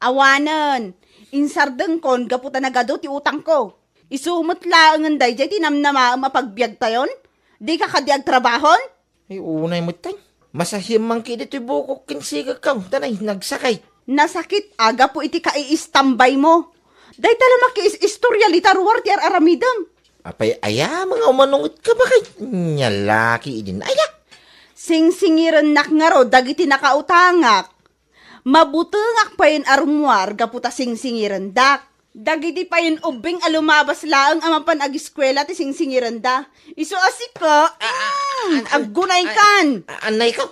Awanen, insardengkon gapu ta nagadu ti utangko. Isu met laengen dayjay ti namnamaem a pagbiagtayon? Dika kadi agtrabahon? Ay, unay met tay. Masahiem man kidi toy bukok ken sigegko, ta nay, nagsakit. Nasakit a gapu iti kaiistambaymo. Dayta la makiis-istorya dita ruar ti ar-aramidem. Apay aya, nga umanunget ka bakay? Nia la ketdin aya? Singsingirennak ngarud dagiti nakautangak. Mabutengak payen a rummuar gapu ta singsingirendak. Dagiti payen ubbing a lumabas laeng a mapan agiskuela ti singsingirenda. Isu a sika, mm, aggunaykan. A-, a-, anay ka?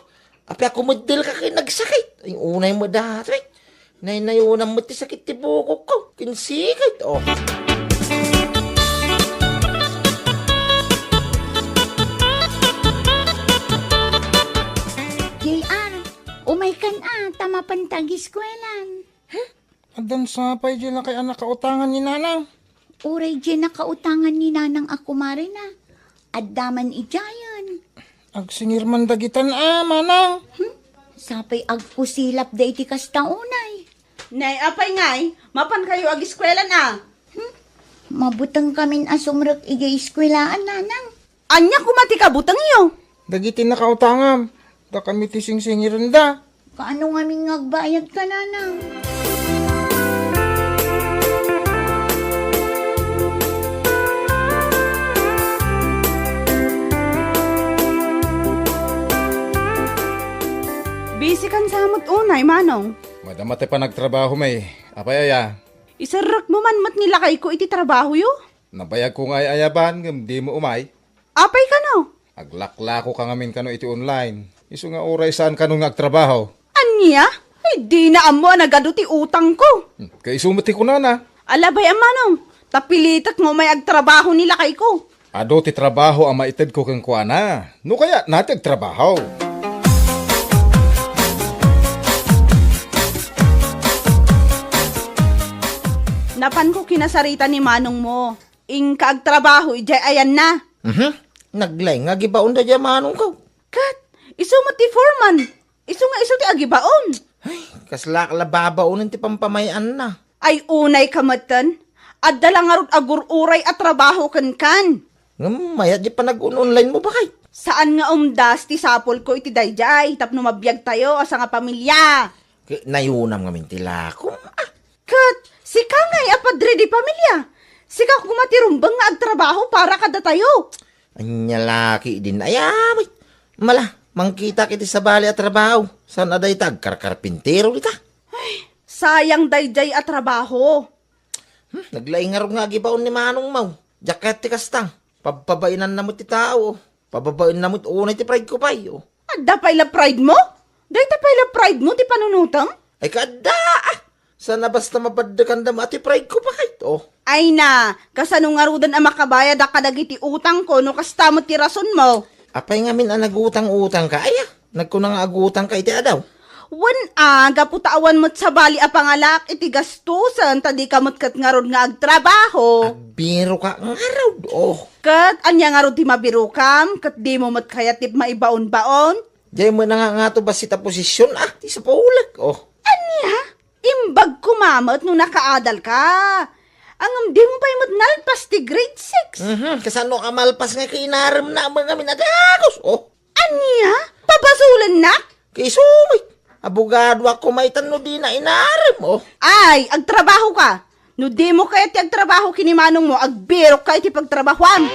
Apay a kumeddel ka ken nagsakit? Ay, unay mo datoy. Naynayonam met ti sakit ti bukokko. Kinsikit, oh. J R, umaykan a, ta mapan ta agiskuelan. Addan sa pay di lakay a nakautangan ni Nanang. Uray di nakautangan ni Nanang a kumarena. Adda man idiayen. Agsingir man dagitan a, Manang. Hmm? Sapay agkusilap da iti kasta unay. Nay, apay ngay, mapan kayo agiskuelan a? Hmm? Mabuteng kamin a sumrek idiay iskuelaan, Nanang. Ania koma ti kabutengyo? Dagiti nakautangam, Dakami ti singsingirenda. Kaano ngamin nga agbayad ka, nanang? Busy kan sa met unay, Manong. Madama ti panagtrabaho, may. Apay aya? Iserrekmo man met ni lakayko iti trabahoyo? Nabayagko nga ay-ayaban ngem dimo umay. Apay kano? Aglaklako ka ngamin kano iti online. Isu nga uray saan kano nga agtrabaho. Ania? Ay, dina ammo a nagadu ti utangko. Hmm, kaisu met ti kunana. Alabay a Manong, ta pilitek nga umay agtrabaho ni lakayko. Adu ti trabaho a maitedko kenkuana. No kayatna ti agtrabaho. Napanko kinasarita ni manongmo. Inka agtrabaho idiay ayanna. Mhm. Naglaing nga agibaon daydiay manongko. Ket, isu met ti foreman. Isu nga isu ti agibaon. Ay, kasla la babaonen ti pampamay-anna. Ay, unay ka metten. Adda la ngarud agur-uray a trabaho kenkan. Ngem mayat di panag-un-online mo, bakay? Saan nga umdas ti sapulko iti daydiay tapno mabiagtayo a sangapamilia. Ket nayunam ngamin ti lakom. Ah, Ket sika ngay a padre di pamilia. Sika koma ti rumbeng nga agtrabaho para kadatayo. Ania la ketdin, ay, amay. Mala, mangkitak iti sabali a trabaho. Saan a dayta agkarkarpintero dita? Ay, sayang daydiay a trabaho. Hmm, naglaing ngarud nga agibaon ni manongmo. Diak kayat ti kasta. Pabpabainanna met ti tao. Pababainna met unay ti pride ko pay, oh. Adda pay la pride mo? Dayta pay la pride mo ti panunotem? Ay, kaadda, ah! Sana basta mabaddekandam a ti pride ko pa kayto. Ay na, kasano ngaruden a makabayad a kadagiti utangko no kasta met ti rasonmo? Apay ngamin a nagutang-utang ka? Ay, ah, nagkuna nga agutang ka iti adaw. Wen a, gapu ta awan met sabali a pangalak iti gastusen ta di ka met ket ngarud nga agtrabaho. Agbiro ka ngarud, oh. Ket ania ngarud ti mabirokam? Ket dimo met kayat ti maibaonbaon? Diay met nga ngato bassit a posisyon, ah, ti sapulek, oh. Ania? Imbag koma met no nakaadal ka. Ngem dimo pay met nalpas ti grade six. Mhm, kasano ka malpas nga kinarem na amang amin a dagus, oh. Ania? Pabasolennak? Kisuy, abogadoak koma itan no dina inarem, oh. Ay, agtrabaho ka. No dimo kayat ti agtrabaho ken ni manongmo, agbirok ka iti pagtrabahoam.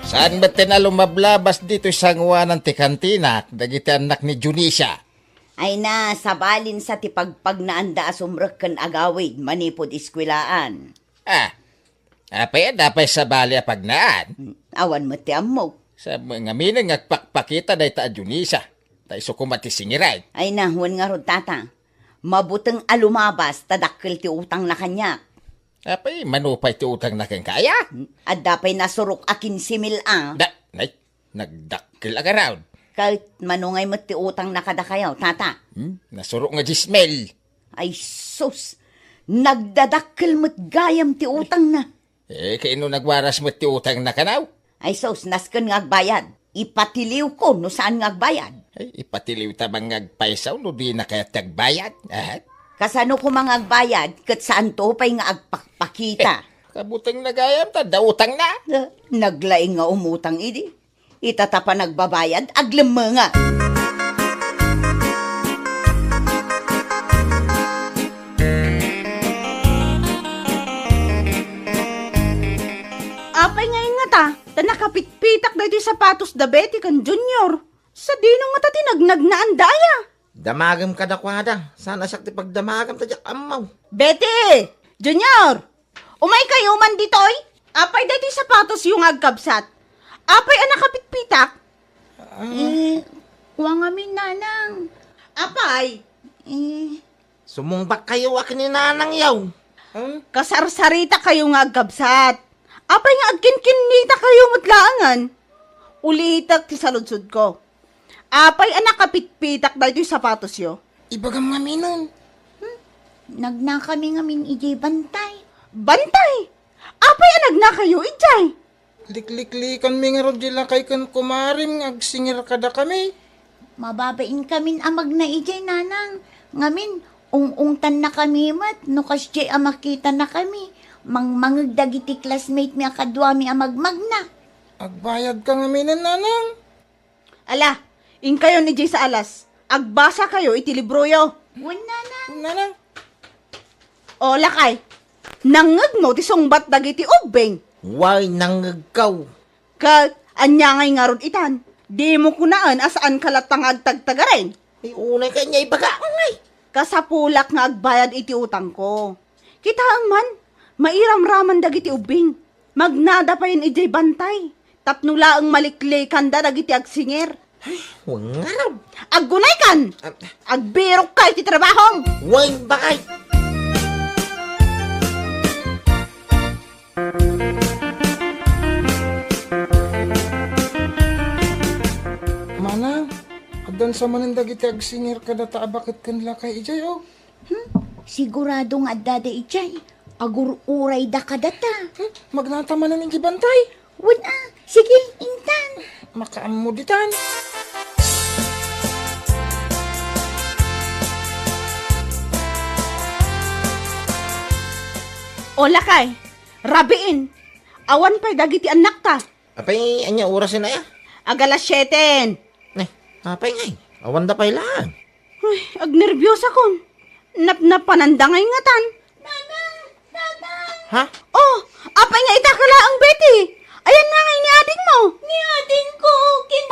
Saan metten a lumablabas ditoy sangoanan ti kantinak dagiti annak ni Dionisia? Ay na, sabalinsa ti pagpagnaanda a sumrek ken agawid manipud eskuelaan. Ah, apay, adda pay sabali a pagnaan? Hmm, awan met ti ammok. Sa ngamin nga agpakpakita dayta a Dionisia, ta isu koma ti singiray. Ay na, wen ngarud, tata. Mabuteng a lumabas ta dakkel ti utangna kaniak. Apay, mano pay ti utangna kenka, aya? Hmm, adda pay nasurok a kinse mil a. Da, nay, nagdakkel a garaw. Ket mano ngay met ti utangna kadakayo, tata? Hmm? Nasurok nga dies mil. Ay, sus! Nagdadakkel met gayam ti utangna. Eh, kaino nagwaras met ti utangna kanaw? Ay, sus, nasken nga agbayad. Ipatiliwko no saan nga agbayad. Ay, ipatiliwta man nga agpaysaw no dina kayat ti agbayad. Aha. Kasano koma nga agbayad ket saanto pay nga agpakpakita? Eh, kabutengna gayam ta adda utangna. Eh, naglaing nga umutang idi. Ita ta panagbabayad, aglemmenga. Apay nga ingngata, ta nakapitpitak daytoy sapatos da Betty ken Junior. Sadino ngata ti nagnagnaanda aya? Damagem kadakuada. Saan a siak ti pagdamagem ta diak ammo. Betty! Junior! Umaykayo man ditoy? Apay daytoy sapatosyo nga agkabsat? Apay a nakapitpitak? Ah. Eh, kua ngamin, nanang. Apay? Eh. Sumungbattayo a ken ni nanangyo. Hmm? Kasarsarita kayo nga agkabsat. Apay nga agkinkinnita kayo met laengen? Ulitek ti saludsodko. Apay a nakapitpitak daytoy sapatosyo? Ibagam ngamin. Hmm? Nagnakami ngamin idiay bantay. Bantay? Apay a nagnakayo idiay? Likliklikanmi ngarud di lakay ken kumarim nga agsingir kadakami. Mababain kamin a magna idiay, nanang. Ngamin, Ung-ungtannakami met no kasdiay a makitanakami. Mangmangeg dagiti classmate mi a kaduami a magmagna. Agbayadka ngaminen, nanang? Ala, inkayon idiay saalas. Agbasakayo iti libroyo. Wen, nanang. Nanang. O, lakay, nangngegmo ti sungbat dagiti ubbing? Way, nangngegko. Ket ania ngay ngarud itan? Dimo kunaen a saanka latta nga agtagtagaring? Ay, unay kaniak ibaga, ngay. Kasapulak nga agbayad iti utangko. Kitaem man, mairamraman dagiti ubbing. Magnada payen idiay bantay. Tapno laeng maliklikanda dagiti agsingir. Ay, wen ngarud. Aggunaykan! Ah. Agbirokka iti trabahom! Wen, bakay! Manang, addan sa manen dagiti agsingir kadata a baket ken lakay idiay, o. Hmm? Sigurado nga addada idiay. Agur-urayda kadata. Hmm? Magnata manen iti bantay? Wen a. Sige, intan. Makaammo ditan. O lakay, rabiin. Awan pay dagiti annakta. Apay, ania orasen aya? Ag-alas siete. Ay, apay ngay? Awanda pay laeng. Uy, agnerbiosakon. Napnapananda ngay ngatan. Nanang! Nanang! Ha? Oh, apay nga ita ka laeng, Betty? Ayanna ngay ni adingmo? Ni adingko, kin-,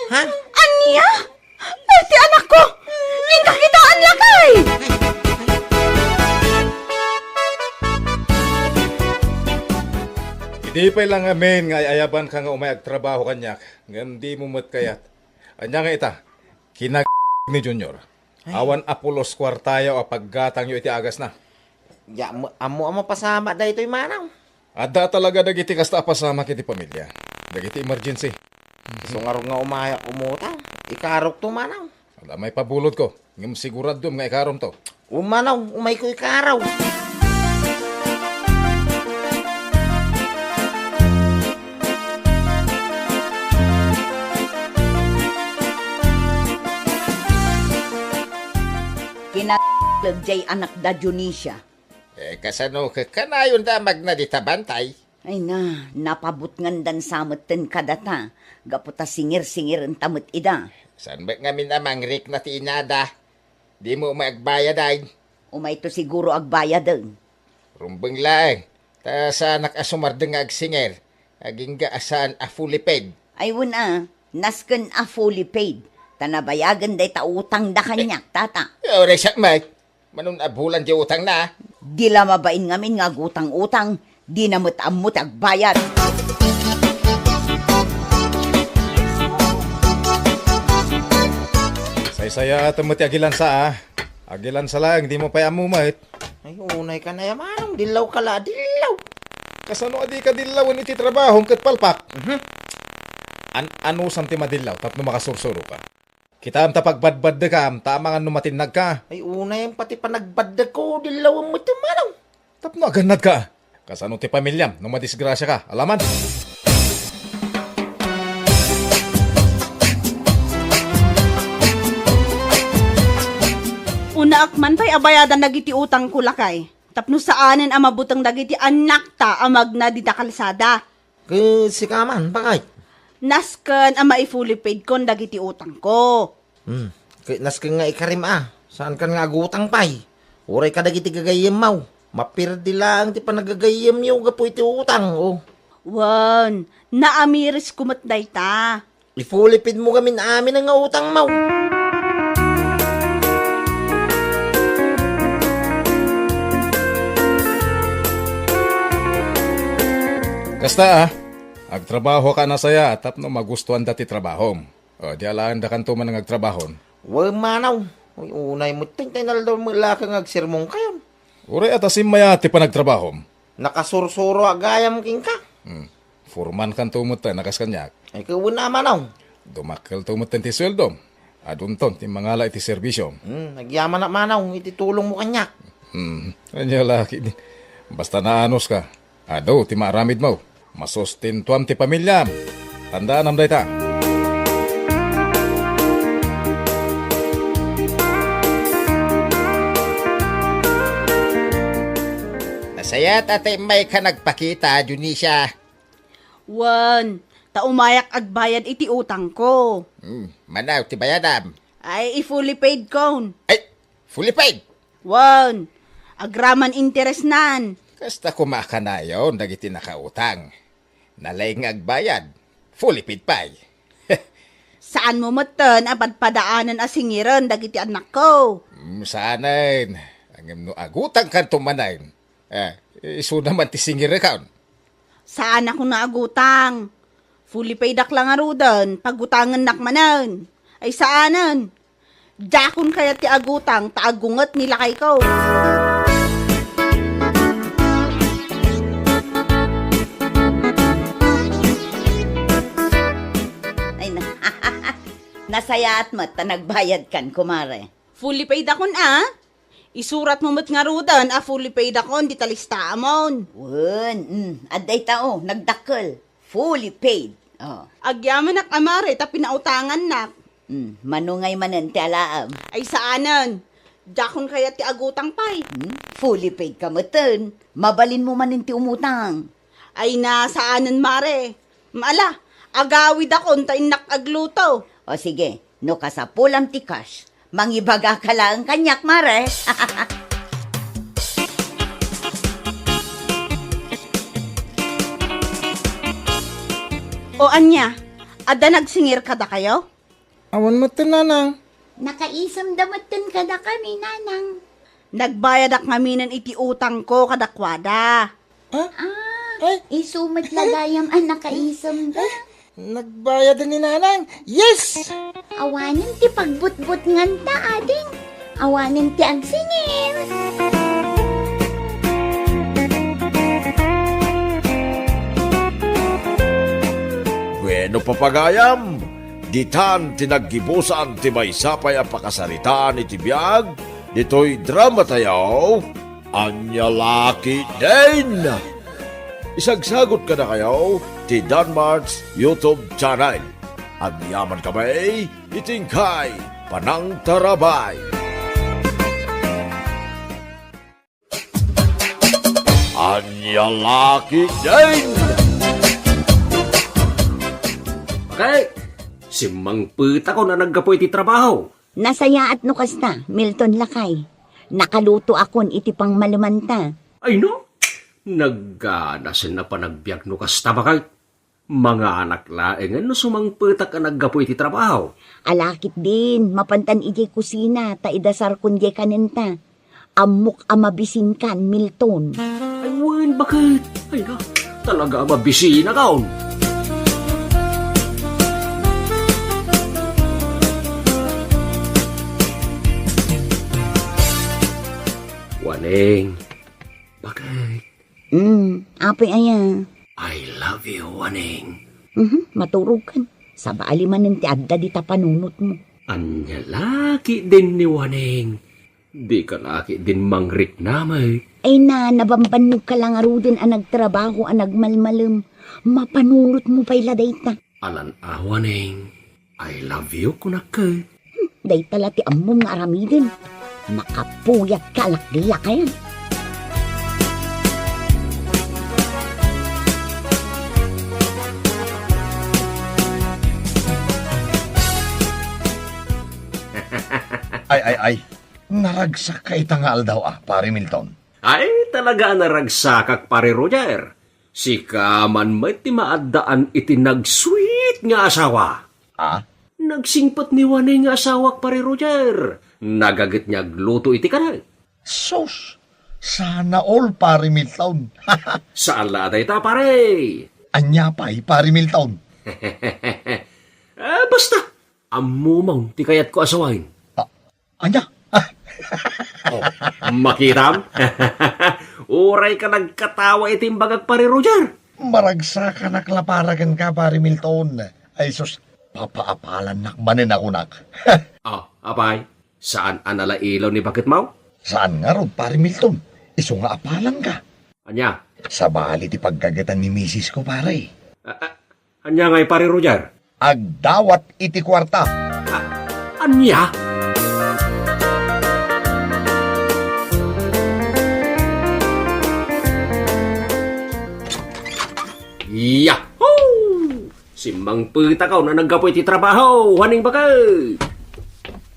Ha? Ania? Ay, ti anakko! Inka kitaan, lakay! Idi pay la ngamin nga ay-ayabanka nga umay agtrabaho kaniak, ngem dimo met kayat. Ania nga ita? Kinag-, ni Junior. Ay. Awan a pulos kuartayo a paggatangyo iti agasna. Ya, ammo, ammo a mapasamak daytoy, manang. Adda talaga dagiti kasta a pasamak iti pamilia. Dagiti emergency. Isu ngarud nga umayak umutang. Ikarokto, manang. Adda maipabulodko. Ngem siguradom nga ikaromto. Umanaw, umayko ikaraw. Kinatleg jay anak da Dionisia. Eh, kasano ka-, kanayonda a magna dita bantay? Ay na, napabutngandan sa metten kadata, gapu ta singir-singirenta met ida. Saan met ngamin a mangrikna ti inada? Dimo umay agbayad, ay? Umayto siguro agbayaden. Rumbeng laeng, ta saanak a sumardeng nga agsingir, agingga a saan a fully paid. Ay, wen a, nasken a fully paid, ta nabayagen dayta utangda kaniak, tata. Uray sa met, manon a bulan ti utangna? Di la mabain ngamin nga agutang-utang, dina met ammo ti agbayad. Saysayaatem met ti agilansa, a. Agilansa laeng, dimo pay ammo met. Ay, unay ka na ya, manong. Dillaw ka la, dillaw. Kasano a dika dillawen iti trabahom ket palpak? Mhm. An-, anusam ti madillaw tapno makasursuro ka? Kitaem ta pagbadbaddekam, ta amangan no matinnag ka. Ay, unay pati panagbaddekko, dillawen met, manong. Tapno agannad ka. Kasano ti pamiliam no madisgrasia ka? Alaman. Unaak man pay a bayadan dagiti utangko, lakay. Tapno saanen a mabuteng dagiti annakta a magna dita kalsada. Ket sika man, bakay? Nasken a mai-fully paid kon dagiti utangko. Hmm. Ket nasken nga ikarim a, saankan nga agutang pay. Uray kadagiti gagayyemmo, mapirdi laeng ti panagagayyemyo gapu iti utang, o. Wen, naamirisko met dayta. Ifulipidmo gamin amin nga utangmo. Kasta, a, agtrabaho ka a nasayaat tapno magustuanda ti trabahom. O, di alaendakanto man nga agtrabahon. Wen, manaw. Uy, unay met tay inaldaw met la nga agsermonkayon. Uray a ta simmayaat ti panagtrabahom. Nakasursuro a gayam kenka. Hmm. Foreman kanto met, a, nakas kaniak. Ay, ket wen a, manaw. Dumakkelto met ti sueldom. Adunton ti mangala iti serbisyom. Hmm, agyamanak, manaw, iti tulongmo kaniak. Hmm, ania la ketdi. Basta naanus ka. Adu ti maaramidmo. Masustentuam ti pamiliam. Tandaanam dayta. Sayat a ta immayka nagpakita, Dionisia. Wen, ta umayak agbayad iti utangko. Hmm, mano ti bayadam? Ay, i-fully paid kon. Ay, fully paid? Wen, agraman interesnan. Kasta koma a kanayon dagiti nakautang. Nalaing nga agbayad, fully paid pay. Saanmo metten a padpadaanen a singiren dagiti annakko? Hmm, saanen. Ngem no agutangkanto manen, eh, isuna man ti singirekon. Saanak nga agutang. Fully paydak la ngaruden, pagutangennak manen. Ay saanen. Diakon kayat ti agutang ta agunget ni lakayko. Ay na. Nasayaat met ta nagbayadkan, kumare. Fully paid akon a. Isuratmo met ngaruden a fully paid akon dita listaamon. Wen, mm, adda ita, o, nagdakkel. Fully paid. O. Agyamanak a mare ta pinautangannak. Mm, mano ngay manen ti alaem? Ay saanen. Diakon kayat ti agutang pay. Hmm? Fully paid ka metten. Mabalinmo manen ti umutang. Ay na, saanen, mare. Ala, agawidakon ta innak agluto. O sige, no kasapulam ti cash, mangibagaka laeng kaniak, mare. O ania, adda nagsingir kadakayo? Awan metten, nanang. Nakaisemda metten kadakami, nanang. Nagbayadak ngaminen iti utangko kadakuada. Ah? Ah, Ay. Isu met la gayam a nakaisemda. Nagbayad ni nanang. Yes! Awanen ti pagbutbutnganta, ading. Awanen ti agsingir. Bueno, papagayam, ditan ti naggibusan ti maysa pay a pakasaritaan iti biag ditoy dramatayo, Ania La Ketdin! Isagsagut kadakayo ti Danmart's YouTube channel. Agyamankami iti inkay panangtarabay. Ania La Ketdin! Bakit? Simmangpetakon a naggapu iti trabaho. Nasayaat no kasta, Milton lakay. Nakalutoakon iti pangmalemanta. Ay no? Nagganasen a panagbiag no kasta, bakit? Manganak laengen no sumangpetak a naggapu iti trabaho. Ala ketdin, mapantan idiay kusina, ta idasarkon diay kanenta. Ammok a mabisinkan, Milton. Ay, wen, bakit? Ay na, talaga a mabisina kaon. Waneng, bakit? Hmm, apay aya? I love you, Waneng. Mhm, maturogkan. Sabali manen ti adda dita panunotmo. Ania la ketdin ni Waneng? Dika la ketdin mangriknamit. Ay na, nabambannogka la ngaruden a nagtrabaho a nagmalmalem. Mapanunotmo pay la dayta. Alan-awa, Neng. I love you, kunak ket. Hmm, dayta la ti ammom nga aramiden. Makapuyat ka, laklakayan. Ay, ay, ay. Naragsak ka ita nga aldaw, a, Pare Milton. Ay, talaga a naragsakak, Pare Roger. Sika man met ti maaddaan iti nagsweet nga asawa. A? Nagsingpet ni Waneng nga asawak, Pare Roger. Nagaget nga agluto iti kanen. Sus! Sana all, Pare Milton. Saan la dayta, pare? Ania pay, Pare Milton? Ah, basta, ammom ti kayatko a sawen. A, Ania? Oh, makitam? Uray ka nagkatawa iti imbagak, Pare Roger. Maragsakanak la para kenka, Pare Milton. Ay sus, papaapalannak manen a kunak. Oh, apay, saan a nalailaw ni baketmo? Saan ngarud, Pare Milton. Isu nga apalanka. Ania? Sabali ti paggagetan ni misis ko, pare. A, a, Ania ngay, Pare Roger? Agdawat iti kuarta. A-, ania? Simmangpetakon a naggapu iti trabaho, Juaning baket.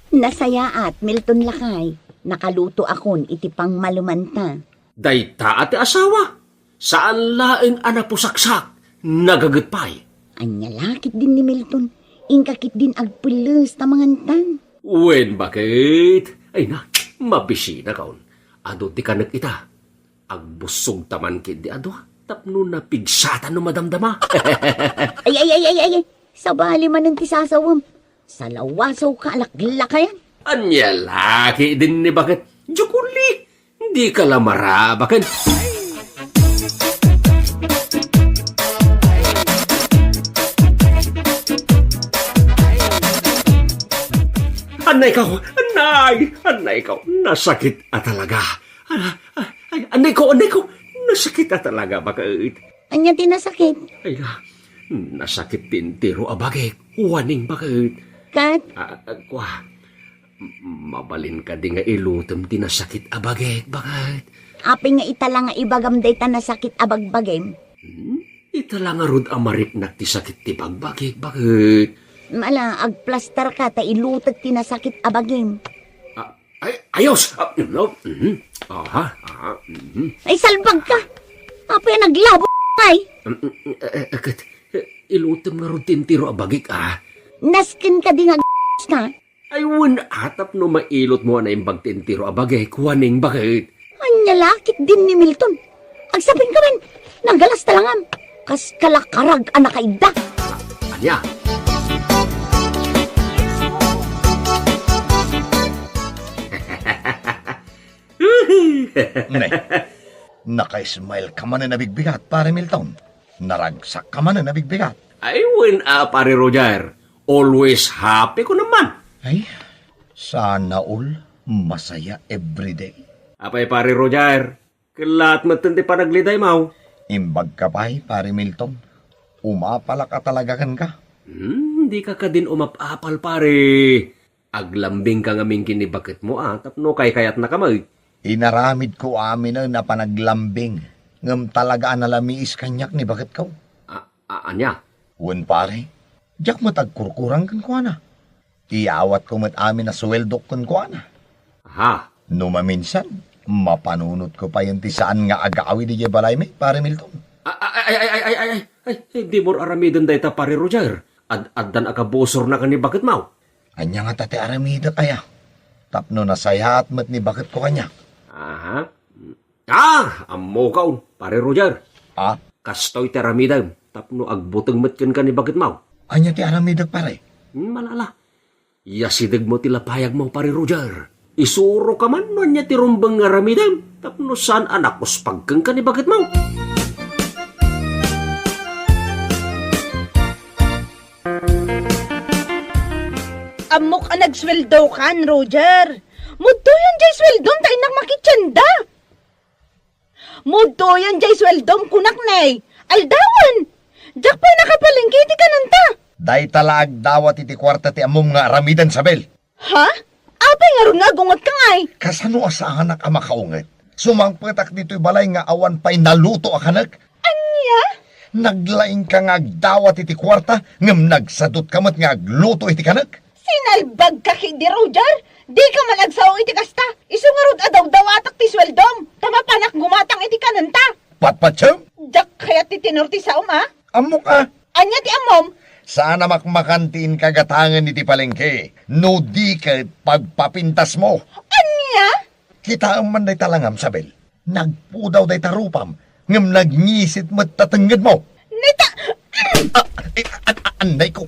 Nasayaat, Milton lakay. Nakalutoakon iti pangmalumanta. Dayta a ti asawa, saan laeng a napusaksak, nagaget pay. Ania la ketdin ni Milton, inka ketdin agpelles ta mangantan. Wen, baket. Ay na, mabisinakon. Adu ti kanek ita. Agbussogta man ketdi a dua, tapno napigsatan no madamdama. Ay, ay, ay, ay, ay, ay. Sabali manen ti sasawem. Salawasawka a laklakayan. Ania la ketdin ni baket. Diak uli. Dika la marabaken. Annayko, annay, annayko. Nasakit a talaga. Ah, ah, ay, annayko, annayko. Nasakit a talaga, baket. Ania ti nasakit? Ay, ah, nasakit ti entero a bagik. Juaning baket. Ket? Ah, ah, kua. M-, mabalin kadi nga ilutem ti nasakit a bagik, baket? Apay nga ita la nga ibagam dayta nasakit a bagbagim? Hmm? Ita la ngarud a mariknak ti sakit ti bagbagik, baket? Ala, agplastarka ta ilutek ti nasakit a bagim. Ah, ay, ayos! Ah, no, mhm. Aha, aha, mhm. Ay, salbagka! Apay a naglabo, ay? Mm, mm, eh, eh, ket, eh, ilutem ngarud ti entero a bagik, ah. Nasken kadi nga ka? Ay, wen, a, tapno mailotmo a naimbag ti entero a bagik, Juaning baket. Ania la ketdin ni Milton? Agsapingka man, nagalas ta langam. Kas kalakarag a nakaidda. Ania? Ne, naka-smile ka manen a bigbigat, Pare Milton. Naragsak ka manen a bigbigat. Ay, wen a, Pare Roger. Always happy ko naman. Ay, sana all masaya everyday. Apay, Pare Roger, kellaat metten ti panaglidaymaw. Imbagka pay, Pare Milton. Umapalak a talaga kenka. Hmm, dika kadin umap-apal, pare. Aglambingka ngamin ken ni baketmo a tapno kaykayatnaka met. Inaramidko aminen a panaglambing, ngem talaga a nalamiis kaniak ni baketko. A, a, ania? Wen, pare, diak met agkurkurang kenkuana. Iyawatko met amin a sueldok kenkuana. Aha. No maminsan, mapanunotko payen ti saan nga agawid idiay balaymi, Pare Milton. A, a, ay, ay, ay, ay, ay, ay, ay, di mo aramiden dayta, Pare Roger. Ad-addan a kabusornaka ni baketmaw. Ania ngata ti aramidek aya? Tapno nasayaat met ni baketko kaniak. Aha. Ah, ammokon, Pare Roger. Ah? Kastoy ti aramidem, tapno agbuteng met kenka ni baketmaw. Ania ti aramidek, pare? Hmm, malala. Yasidegmo ti lapayagmo, Pare Roger. Isuroka man no ania ti rumbeng nga aramidem, tapno saan a nakuspag kenka ni baketmaw. Ammok a nagsueldokan, Roger. Mudtoyen jay sueldom ta innak makitienda. Mudtoyen jay sueldom, kunak ne. Aldawen. Diak pay nakapalengke iti kanenta. Dayta la agdawat iti kuarta ti ammom nga aramiden, Sabel. Ha? Apay ngarud nga agungetka ngay? Kasano a saanak a makaunget? Sumangpetak ditoy balay nga awan pay naluto a kanek. Ania? Naglaingka nga agdawat iti kuarta, ngem nagsadutka met nga agluto iti kanek. Sinalbagka ketdi, Roger. Dika man agsao iti kasta. Isu ngarud a dawdawatak ti sueldom, ta mapanak gumatang iti kanenta. Patpatiem? Diak kayat ti tenor ti saom, a? Ammok a. Ania ti ammom? Saan a makmakan ti inkagatangen iti palengke, no di ket pagpapintasmo. Ania? Kitaem man dayta langam, Sabel. Nagpudaw dayta rupam, ngem nagngisit met ta tengngedmo. Neta! Ah, eh, an-, an-, annayko.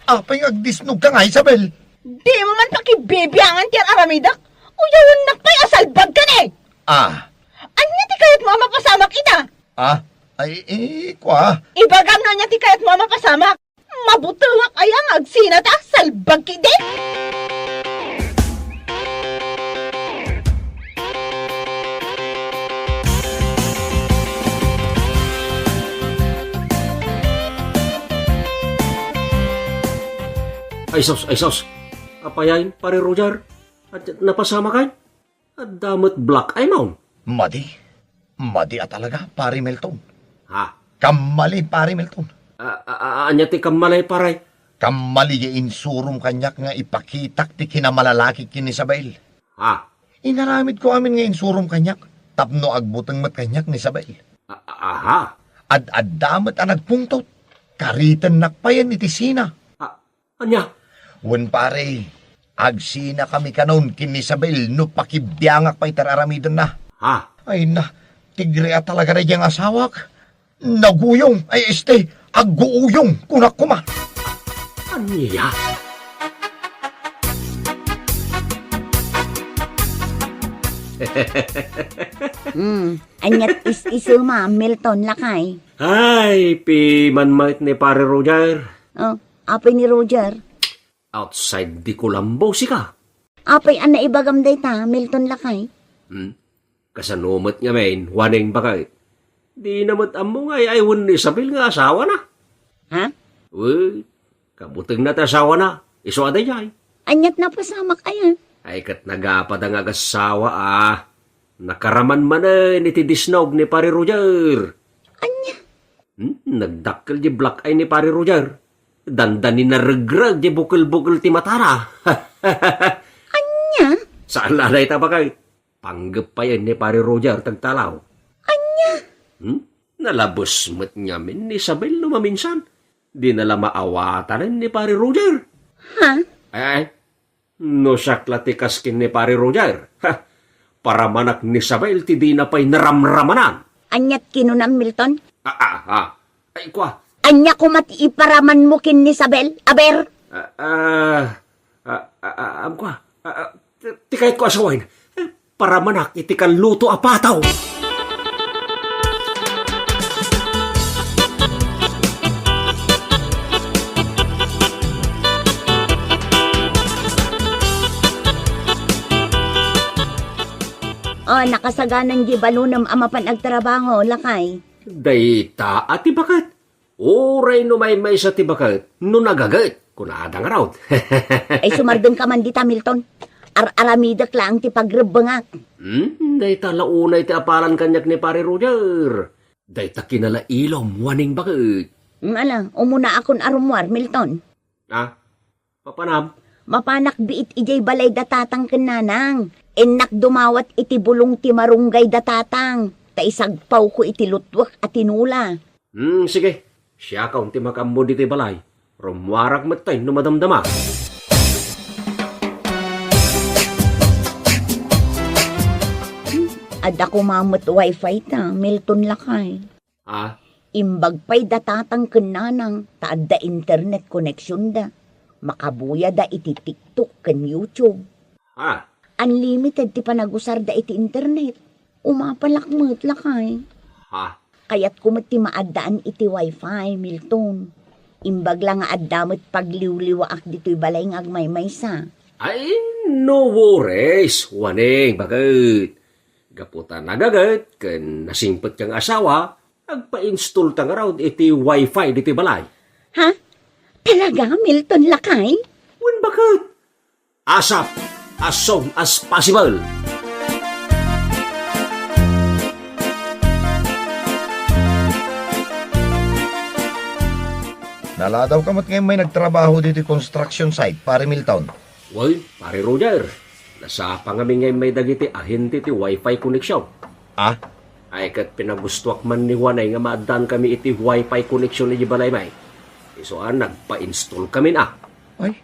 Apay nga agdisnogka nga, Isabel? Dimo man pakibibiangan ti ar-aramidek. Uyawennak pay a salbagka ne! Ah. Ania ti kayatmo a mapasamak ita? Ah, ay, eh, kua. Ibagam no ania ti kayatmo a mapasamak. Mabutengak aya nga agsina ta salbag ketdi? Ay sus, ay sus. Apay, Pare Roger? At napasamak? Adda met black eye mawn. Madi. Madi a talaga, Pare Milton. Ha? Kammali, Pare Milton. A, a, a, ania ti kammalay, pare? Kammalay nga insurom kaniak nga ipakitak ti kinamalalaki ken ni Isabel. Ha? Inaramidko amin nga insurom kaniak tapno agbuteng met kaniak ni Isabel. A, a, aha? Ad-adda met a nagpungtot. Karitennak payen iti sina. A, ania? Wen, pare, agsinakami kanon ken ni Isabel no pakibiangak pay ti ar-aramidenna. Ha? Ay na, tigre a talaga daydiay nga asawak. Naguyong, ay, este, agguuyong, kunak koma. Ania? Hmm, aniat is-isuma, Milton, lakay? Ay, piman met ni Pare Roger. Oh, apay ni Roger? Outside the Colombo, sika. Apay a naibagam dayta, Milton, lakay? Hmm? Kasano met ngamin, Waneng, baket? Dina met ammo nga ay-ay wen ni Isabel nga asawana. Ha? Wen, kabutengna ti asawana, isu a daydiay. Aniat napasamak aya? Ay, ket nagapada nga agassawa, a. Nakaraman manen iti disnog ni Pare Roger. Ania? Hmm, nagdakkel di black eye ni Pare Roger. Dandani naregreg di bukel-bukel ti matana. Ania? Saan la dayta, baket? Panggep payen ni Pare Roger ti agtalaw. Ania? Hmm? Nalabes met ngamin ni Isabel no maminsan. Dina la maawatanen ni Pare Roger. Ha? Ay, ay. No siak la ti kas ken ni Pare Roger, ha, paramanak ni Isabel ti dina pay naramramanan. Aniat kinunam, Milton? Ah, ah, ah. Ay, kua. Ania koma ti iparamanmo ken ni Isabel, aber? Ah, ah, ah, ah, ah, am, kua. Ah, ah, ti, ti kayatko a sawen. Eh, paramanak iti kalluto a pataw. Oh, nakasaganan di balunem a mapan agtrabaho, lakay. Dayta a ti baket. Uray no maymaysa ti baket, no nagaget, kunada ngarud. Ay, sumardengka man dita, Milton. Ar-aramidek laeng ti pagrebbengak. Hmm, dayta la unay ti apalan kaniak ni Pare Roger. Dayta kinalailom, Waneng, baket. Hmm, ala, umunaakon a rummuar, Milton. Ah, papanam? Mapanak biit idiay balay da tatang ken nanang. Innak dumawat iti bulong ti marunggay da tatang, ta isagpawko iti lutwek a tinula. Hmm, sige. Siakon ti makaammo ditoy balay. Rummuarak met tay no madamdama. Hmm, adda koma met wifi ta, Milton, lakay. Ah? Imbag pay da tatang ken nanang ta adda internet connection da. Makabuyada iti TikTok ken YouTube. Ah? Unlimited ti panagusarda iti internet. Umapalak met, lakay. Ha? Kayatko met ti maaddaan iti wifi, Milton. Imbag la nga adda met pagliwliwaak ditoy balay nga agmaymaysa. Ay, no worries, Waneng, baket. Gapu ta nagaget ken nasingpetka nga asawa, agpa-install ta ngarud iti wifi ditoy balay. Ha? Talaga, Milton, lakay? Wen, baket. ASAP, as soon as possible. Naladawka met nga immay nagtrabaho ditoy construction site, Pare Milton. Wen, Pare Roger, nasapa ngamin nga immay dagiti ahente ti wifi connection. Ah? Ay, ket pinagustoak man ni Waneng nga maaddankami iti wifi connection idiay balaymi. Isu a nagpa-installkamin a. Ay,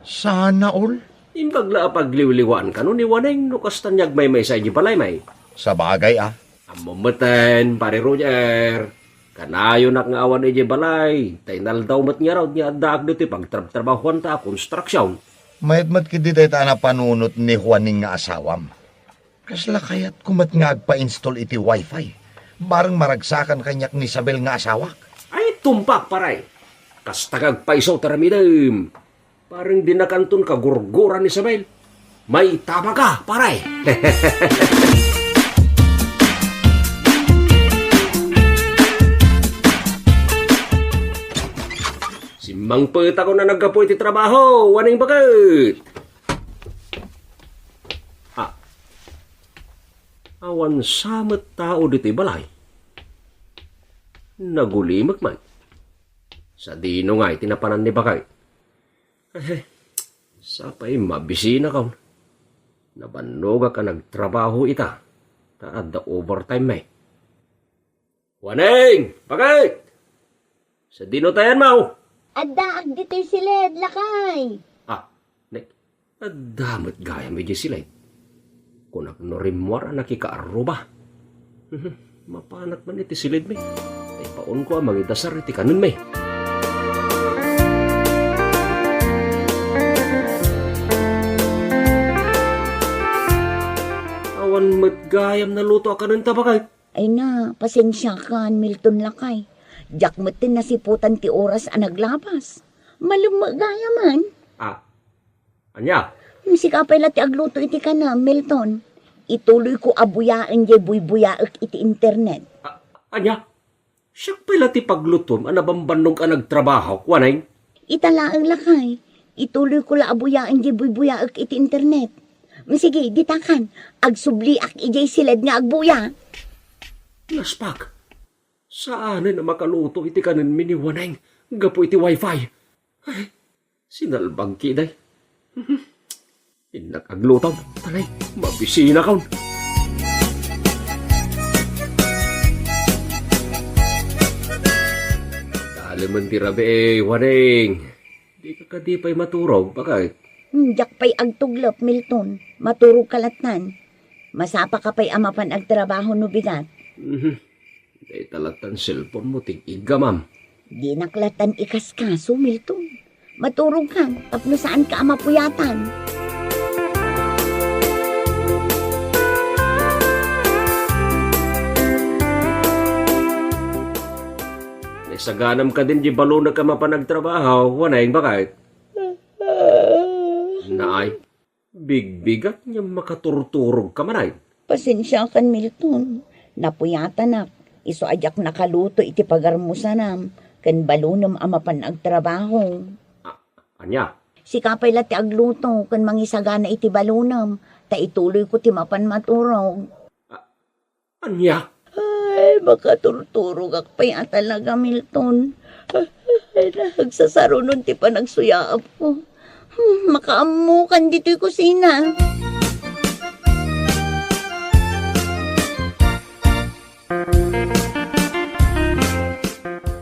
sana all. Imbag la a pagliwliwaan kano ni Waneng no kasta nga agmaymaysa idiay balaymi. Sabagay a. Ammom metten, Pare Roger. Kanayonak nga awan idiay balay, ta inaldaw met ngarud nga addaak ditoy pagtrabtrabahuanta a konstruksion. Mayat met ketdi dayta a napanunot ni Juaning nga asawam. Kasla kayatko met nga agpa-install iti wifi. Bareng maragsakan kaniak ni Isabel nga asawak. Ay, tumpak, pare. Kasta nga agpayso ti aramidem. Bareng dinakanton kagurguran ni Isabel. Maitabaka, pare. Simmangpetakon a naggapu iti trabaho, Juaning baket. Ah. Awan sa met tao ditoy balay. Nagulimek man. Sadino nga iti napanan ni Bakay? Ay, sapay mabisinakon. Nabannogak a nagtrabaho ita, ta adda overtime met. Waneng! Bakit? Sadino tayan mo? Addaak ditoy siled, lakay. Ah, ne, adda met gayam iti siled. Kunak no rimmuar a nakikaarruba. Mapanak man iti siled mi. Ay, paunko a mangidasar iti kanen mi. Awan met gayam naluto a kanen ta, Bakit? Ay na, pasensiakan, Milton lakay. Diak met ti nasiputan ti oras a naglabas. Malem met gayamen. Ah, ania? Hmm, sika pay la ti agluto iti kanem, Milton. Ituloyko a buyaen jay buybuyaek iti internet. Ah, ania? Siak pay la ti paglutom a nabambannog a nagtrabaho, Waneng? Ita laeng lakay. Ituloyko la a buyaen jay buybuyaek iti internet. Hmm, sige, ditakan. Agsubliak ijay siled nga agbuya. Naspak. Saanen a makaluto iti kanenmi ni Waneng gapu iti wifi. Ay, sinalbag ki, day. Innak agluto. Talay, mabisinakon. Dalemen ti rabii, Waneng. Dika kadi pay maturog, Bakit? Hmm, diak pay agtuglep, Milton. Maturogka lattan. Masapaka pay a mapan agtrabaho no bigat. Mhm. Dayta lattan cellphone mo ti iggamam. Dinak lattan ikaskaso, Milton. Maturogkan tapno saanka a mapuyatan. Naisaganam kadin di balonka a mapan agtrabaho, Waneng, Bakit? Naay, bigbigat nga makaturturogka man ay. Pasensiakan, Milton. Napuyatanak. Isu a diak nakaluto iti pagarmusanam ken balonem a mapan agtrabaho. A-, ania? Sika pay la ti agluto ken mangisagana iti balonem, ta ituloyko ti mapan maturog. A-, ania? Ay, makaturturogak pay a talaga, Milton. Ay, nagsasarunon ti panagsuyaapko. Hmm, makaammokan ditoy kusina.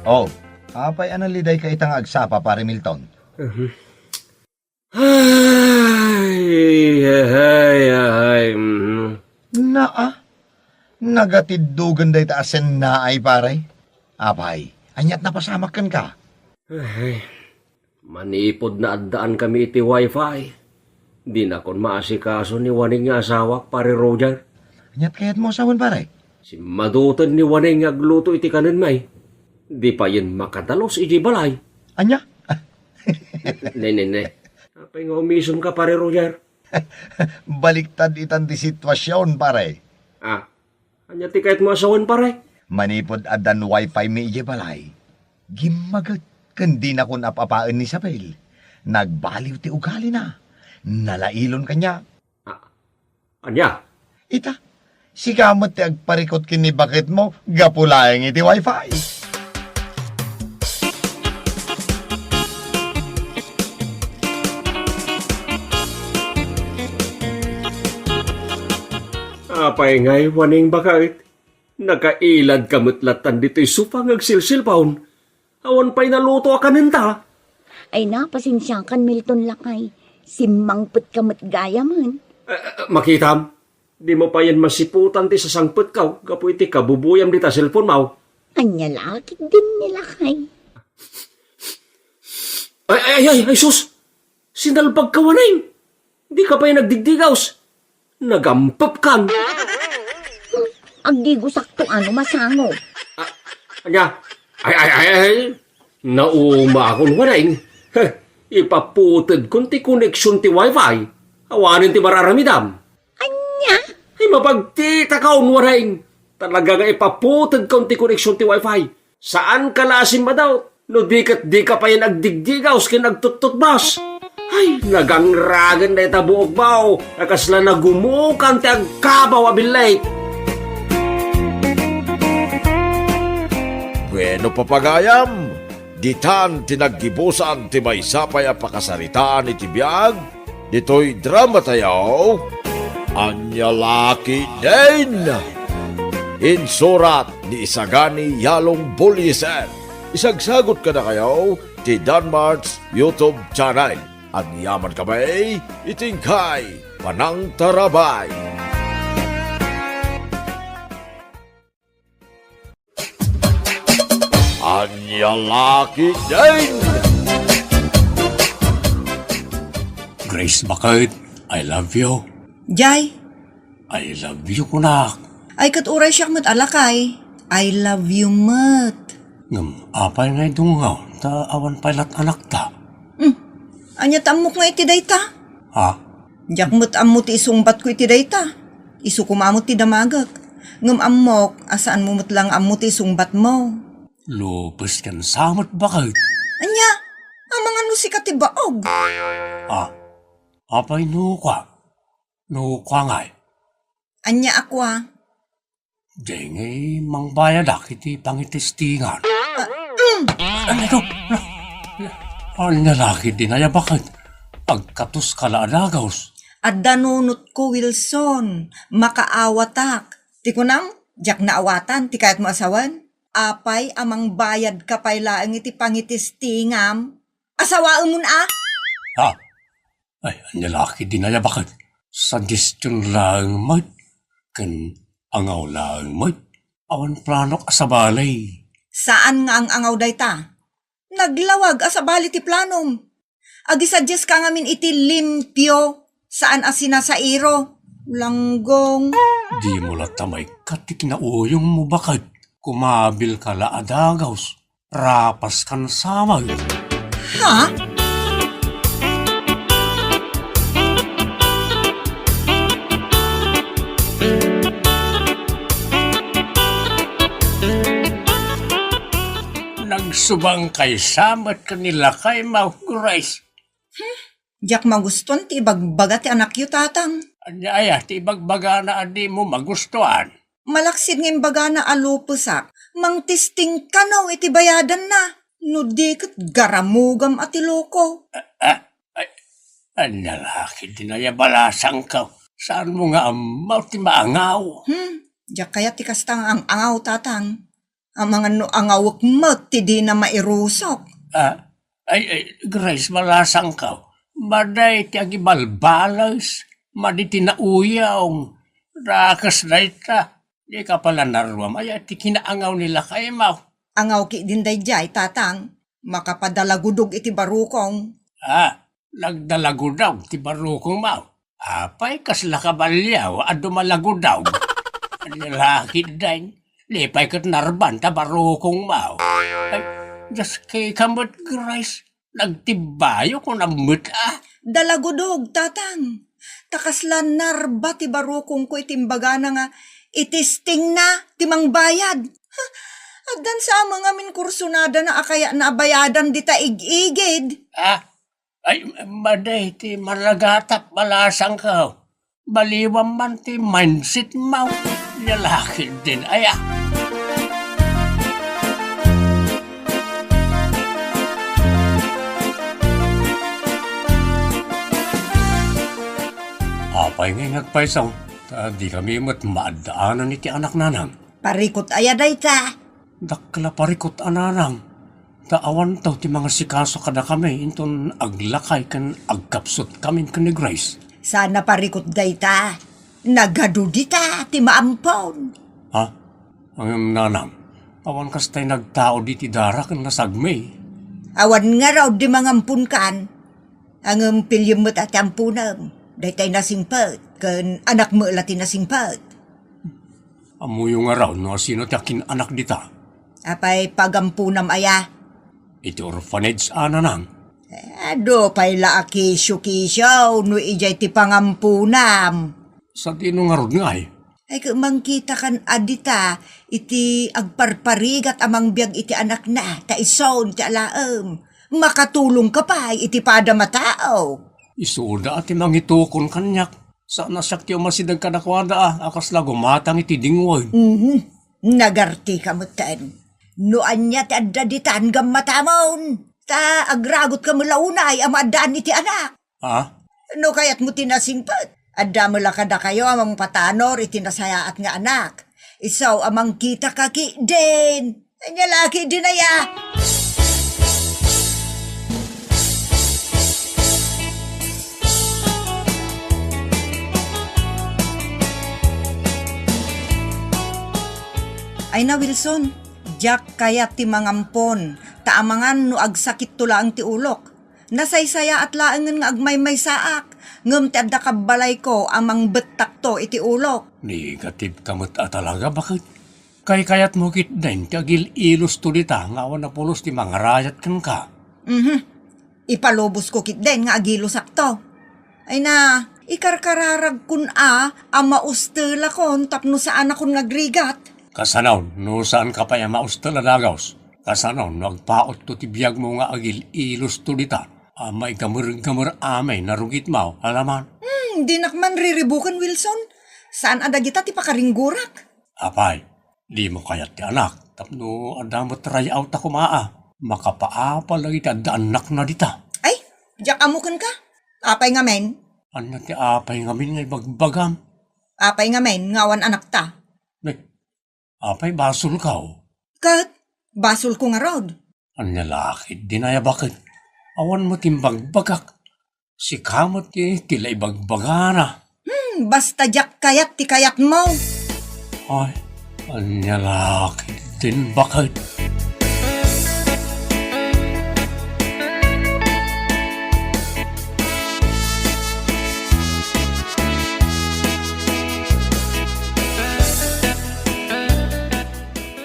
Oh, apay a nalidayka ita nga agsapa, Pare Milton? Mhm. Ay, ay, ay, ay, mhm. Naa, nagatiddogen dayta a sennaay, pare. Apay, aniat napasamak kenka? Ay, manipud naaddaan kami iti wifi, dinakon maasikaso ni Waneng nga asawak, Pare Roger. Aniat kayatmo a sawen, pare? Simmadoten ni Waneng nga agluto iti kanenmi. Di payen makadalus iti balay. Ania? Ne, ne, ne. Apay nga umisem ka, Pare Roger? Baliktad itan ti situasion, pare. Ah, ania ti kayatmo a sawen, pare? Manipud addan wifi mi idiay balay, gimmaget ken dinakon ap-apaen ni Isabel. Nagbaliw ti ugalina. Nalailon kaniak. Ah, ania? Ita, sika met ti agparikut ken ni baketmo gapu laeng iti wifi. Apay ngay, Waneng, baket? Nakailadka met lattan ditoy sofa nga agsilsilpaon. Awan pay naluto a kanenta. Ay na, pasensiakan, Milton lakay. Simmangpetka met gayamen. Eh, eh, makitam, dimo payen masiputan ti sasangpetko gapu iti kabubuyam dita cellphone mo. Ania la ketdin ni lakay? Ay, ay, ay, ay, sus! Sinalbagka, Waneng! Dika pay nagdigdigaws. Nagampepkan. Agdigosakto a no masango. Ah, ania? Ay, ay, ay, ay. Naumakon, Waneng. Heh, ipaputedkon ti koneksion ti wifi. Awanen ti mararamidam. Ania? Ay, mapagtitakon, Waneng. Talaga nga ipaputedkon ti koneksion ti wifi. Saanka la a simmadaut no di ket dika payen agdigdigaws ken agtuttutbas. Ay, nagangragen dayta buokmo a kasla nagumukan ti agkabaw a billit. Bueno, papagayam, Ditan ti naggibusan ti maysa pay a pakasaritaan iti biag ditoy dramatayo, Ania La Ketdin. Insurat ni Isagani Yalong Bullieser. Isagsagot kadakayo ti Danmart's YouTube channel. Agyaman kami iti inkay panangtarabay. Ania La Ketdin! Grace, baket, I love you. Jay, I love you, kunak. Ay, ket uray siak met a lakay. I love you met. Ngem apay nga idungngaw ta awan pay lat anakta? Hmm. Ania ta ammok nga iti dayta? Ha? Diak met ammo ti isungbatko iti dayta. Isu koma met ti damagek. Ngem ammok a saanmo met la nga ammo ti isungbatmo. Lupes ken sa met, baket. Ania? Amangan no sika ti baog. Ah, apay no kua? No kua ngay? Ania a kua? Dengay mangbayadak iti pangitestingan. Ah, mm. Ano to? Ania La Ketdin aya, baket? Agkatoska la a dagus. Adda nunotko, Wilson. Makaawatak. Ti kunam, diak naawatan ti kayatmo a sawen. Apay a mangbayadka pay laeng iti pangitestingam? Asawaemon a? Ha? Ay, ania La Ketdin aya, baket? Suggestion laeng met, ken angaw laeng met. Awan planok a sabali. Saan nga ang-angaw dayta? Naglawag a sabali ti planom. Agisuggeska ngamin iti limpio, saan a sinasairo. Langgong. Dimo latta maikkat ti kinauyongmo, baket. Kumabilka la a dagus. Rapaskan sa met. Ha? Nagsubangkay sa met ken ni lakaymo, Grace. Hmm? Diak magustuan ti ibagbaga ti anakyo, Tatang. Ania aya ti ibagbagana a dimo magustuan? Malaksid nga imbagana a lupesak, mangtesting kano iti bayadanna. No di ket garamugam a ti loko. Ah, ah, ay, ania La Ketdin aya balasangko? Saanmo nga ammo ti maangaw? Hmm, diak kayat ti kasta nga ang-angaw, Tatang. Amangan no angawek met ti dina mairusok. Ah, ay, ay, Grace, balasangko. Madi ti agibalbales, madi ti nauyong. Dakes dayta, dika pay la naruam aya ti kinaangaw ni lakaymo. Angaw ketdin daydiay, Tatang. Makapadalagudog iti barukong. Ah, nagdalagudog ti barukongmo. Apay, kasla ka baliaw a dumalagudog? Lalaki deng, di pay ket narban ta barukongmo. Ay, just kay ka met, Grace, nagtibbayo kunam met a. Dalagudog, Tatang. Ta kasla narba ti barukongko iti imbagana nga itestingna ti mangbayad. Ha, addan sa a mangamin kursunadana a kayatna a bayadan dita ig-igid. Ah, ay, madi ti managatap, balasangko. Baliwam man ti mindsetmo. Lalaki deng aya. Apay ngay nga agpayso, ta di kami met maaddaanan iti anak, nanang? Parikut aya dayta? Dakkel a parikut a, nanang, ta awanto ti mangasikaso kadakami inton aglakay ken agkapsut kami ken ni Grace. Saan a parikut dayta. Nagadu dita ti maampon. Ha? Ngem, nanang, awan kastay nagtaud iti dara ken nasagmi. Awan ngarud ti mangamponkan. Ngem piliem met a ti amponem. Daytay nasingpet, ken anak met la ti nasingpet. Ammoyo ngarud no asino ti akin-anak dita? Apay pagamponam aya? Iti orphanage a, nanang. Adu pay la a kisyo-kisyo no idiay ti pangamponam. Sadino ngarud ngay? Ay, ket mangkitakan a dita iti agparparigat a mangbiag iti anakna, ta isun ti alaem. Makatulongka pay iti padam a tao. Isuda a ti mangitukon kaniak. Saan a siak ti umasideg kadakuada a, a kasla gumatang iti dingwen. Mhm. Nagartika metten. No ania ti adda ditan, gammatamon. Ta agragutka met la unay a maaddaan iti anak. Ha? No kayatmo ti nasingpet, adda met la kadakayo a mangpatanor iti nasayaat nga anak. Isu a mangkitaka ketdin. Ania la ketdin aya? Ay na, Wilson, diak kayat ti mangampon, ta amangan no agsakitto laeng ti ulok. Nasaysayaat laengen nga agmaymaysaak, ngem ti adda kabbalayko a mangbettakto iti ulok. Negative ka met a talaga, baket. Kaykayatmo ketdin ti agil-ilosto dita nga awan a pulos ti mangarayat kenka. Mhm. Ipalubosko ketdin nga agilosakto. Ay na, ikarkararagkon a, a maustelakon tapno saanakon nga agrigat. Kasano, no saanka pay a maustel a dagus? Kasano, no agpautto ti biagmo nga agil-ilosto dita? A maigamer-gamer amin a rugitmo, alaman? Hmm, dinak man riribuken, Wilson. Saan a dagita ti pakaringgorak? Apay, dimo kayat ti anak, tapno adda met ray-awta koma a. Makapaapal dagiti adda annakna dita. Ay, diak ammo kenka. Apay ngamin? Ania ti apay ngamin nga ibagbagam? Apay ngamin nga awan anakta? Nay, apay basolko? Ket, basolko ngarud. Ania la ketdin aya, baket? Awan met imbagbagak. Sika met ti, ti la ibagbagana. Hmm, basta diak kayat ti kayatmo. Ay, ania la ketdin, baket?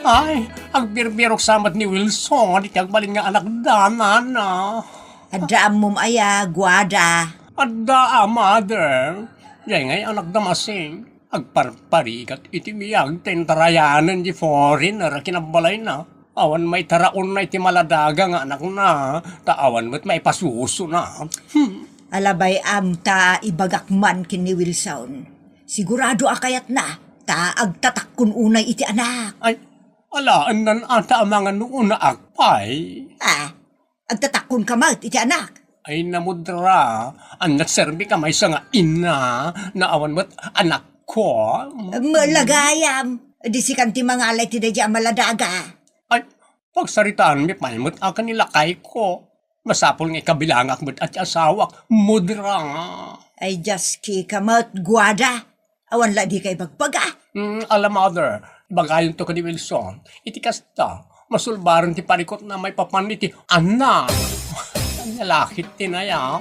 Ay, agbirbirok sa met ni Wilson iti agbalin nga anakda, nana. Adda ammom aya, Guada? Adda a, mother. Jay ngay anakda Masing. Agparparigat iti biag ta intarayanen di foreigner a kinabbalayna. Awan maitaraonna iti maladaga nga anakna, ta awan met maipasusona. Hmm. Alabay am ta ibagak man ken ni Wilson. Sigurado a kayatna, ta agtatakkon unay iti anak. Ay, alaen nan ata amangan no unaak pay. Ah, agtatakkonka met iti anak. Ay, namudra, ania ti serbika maysa nga ina, no awan met anakko. Mala gayam, di sikan ti mangala iti daydiay a maladaga. Ay, pagsaritaanmi pay met a ken ni lakayko. Masapul nga ikabilangak met a ti asawak, mudra. Ay, diaskika met, Guada. Awan la dika ibagbaga. Mm, ala, mother, ibagayonto ken ni Wilson. Iti kasta, masulbaren ti parikutna maipapan iti anak. Ania la ketdin aya?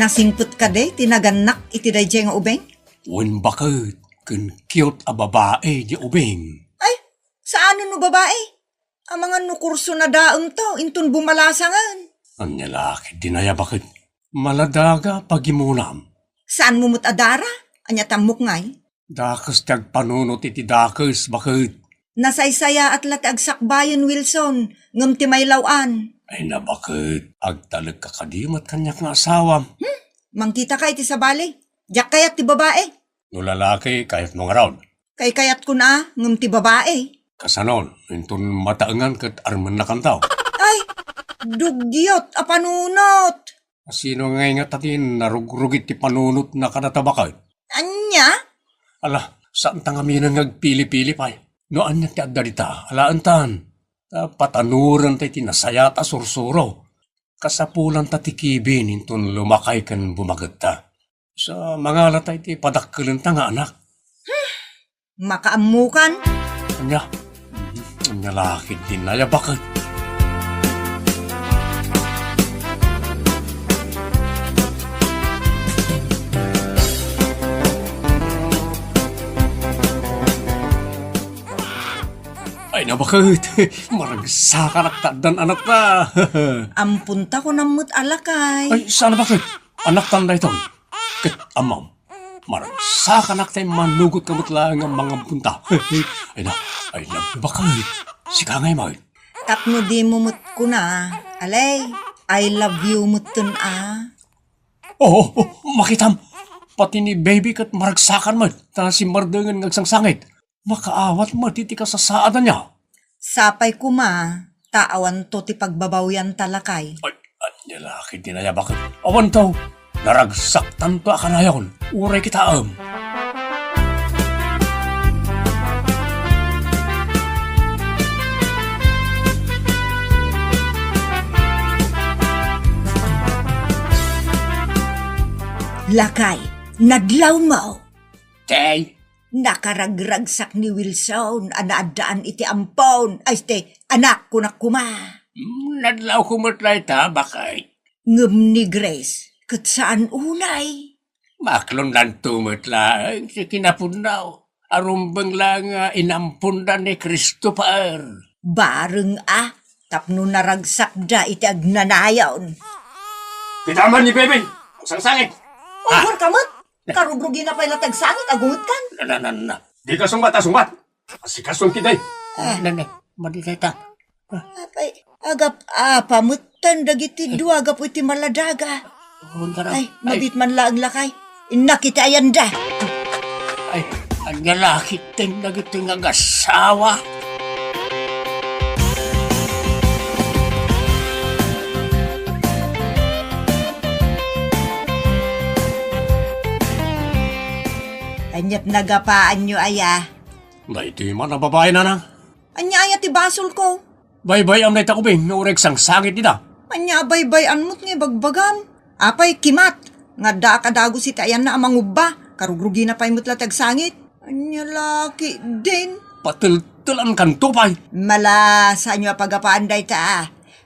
Nasingpet kadi ti nagannak iti daydiay nga ubing? Wen, baket, ken cute a babai diay ubing. Ay, saanen no babai? Amangan no kurso na daeng to, inton bumalasangen. Ania la ketdin aya, baket? Maladaga pagimunam. Saanmo met a dara? Ania ti ammok ngay? Dakes ti agpanunot iti dakes, baket. Nasaysayaat la ti agsakbayen, Wilson, ngem ti mailaw-an. Ay na, baket, agtalekka kadi met kaniak nga asawam? Hmm? Mangkitaka iti sabali. Diak kayat ti babai. No lalaki, kayatmo ngarud? Kaykayatko na, ngem ti babai. Kasano, inton mataengan ket armennakanto? Ay, dugyot a panunot! Sino ngay ngata ti narugrugit ti panunotna kadata, baket? Ania? Ala, saanta ngaminen nga agpili-pili pay. No ania ti adda dita, alaentan. Ta patanorenta iti nasayaat a sursuro. Kasapulanta ti kibin inton lumakay ken bumagetta. Sa mangalata iti padakkelenta nga anak. Makaammokan. Ania? Ania la ketdin aya, baket? Ay na, baket. Maragsakanak ta addan anakta. Amponta, kunam met a lakay. Ay, saan a, baket? Anaktan daytoy. Ket ammom, maragsakanak ta immanugotka met laeng a mangamponta. Ay na, ay na, baket. Sika ngay met. Tapno dimo met kuna, alay. I love you metten a. Oh, oh, oh, makitam. Pati ni baby ket maragsakan met ta simmardengen nga agsangsangit. Makaawat met iti kasasaadanna. Sapay koma ta awanto ti pagbabawianta, lakay. Ay, ania la ketdin aya baket? Awanto. Naragsaktanto a kanayon. Uray kitaem. Lakay, nadlawmo. Tay? Nakaragragsak ni Wilson a naaddaan iti ampon. Ay, iti anak, kunak koma. Mm, nadlawko met layta, baket. Ngem ni Grace, ket saan unay. Maklondanto met laeng ti kinapunna. Arumbeng laeng nga inamponda ni Christopher. Bareng a, tapno naragsakda iti agnanayon. Kitaem ni baby, agsangsangit. Uray ka met. Karugrugina pay la ti agsangit, agungetkan. Na, na, na, na. Dika sungbat a sungbat. Asikasom ketdi. Ah. Na, na. Madi dayta. Apay, agap-apa metten dagiti dua gapu iti maladaga. Ay, mabiit man laeng, lakay. Innak iti ayanda. Ay, ania la ketdin dagiti nga agasawa? Aniat nagapaanyo aya? Daytoy man a babai, nanang. Ania aya ti basolko? Baybay-am dayta ubing nga uray agsangsangit dita. Ania a baybay-an met nga ibagbagam? Apay, kimat, nga addaak a dagus iti ayanna a mangubba, karugrugina pay met la ti agsangit. Ania la ketdin? Pateltelankanto pay. Mala, saanyo a pagapaan dayta, a.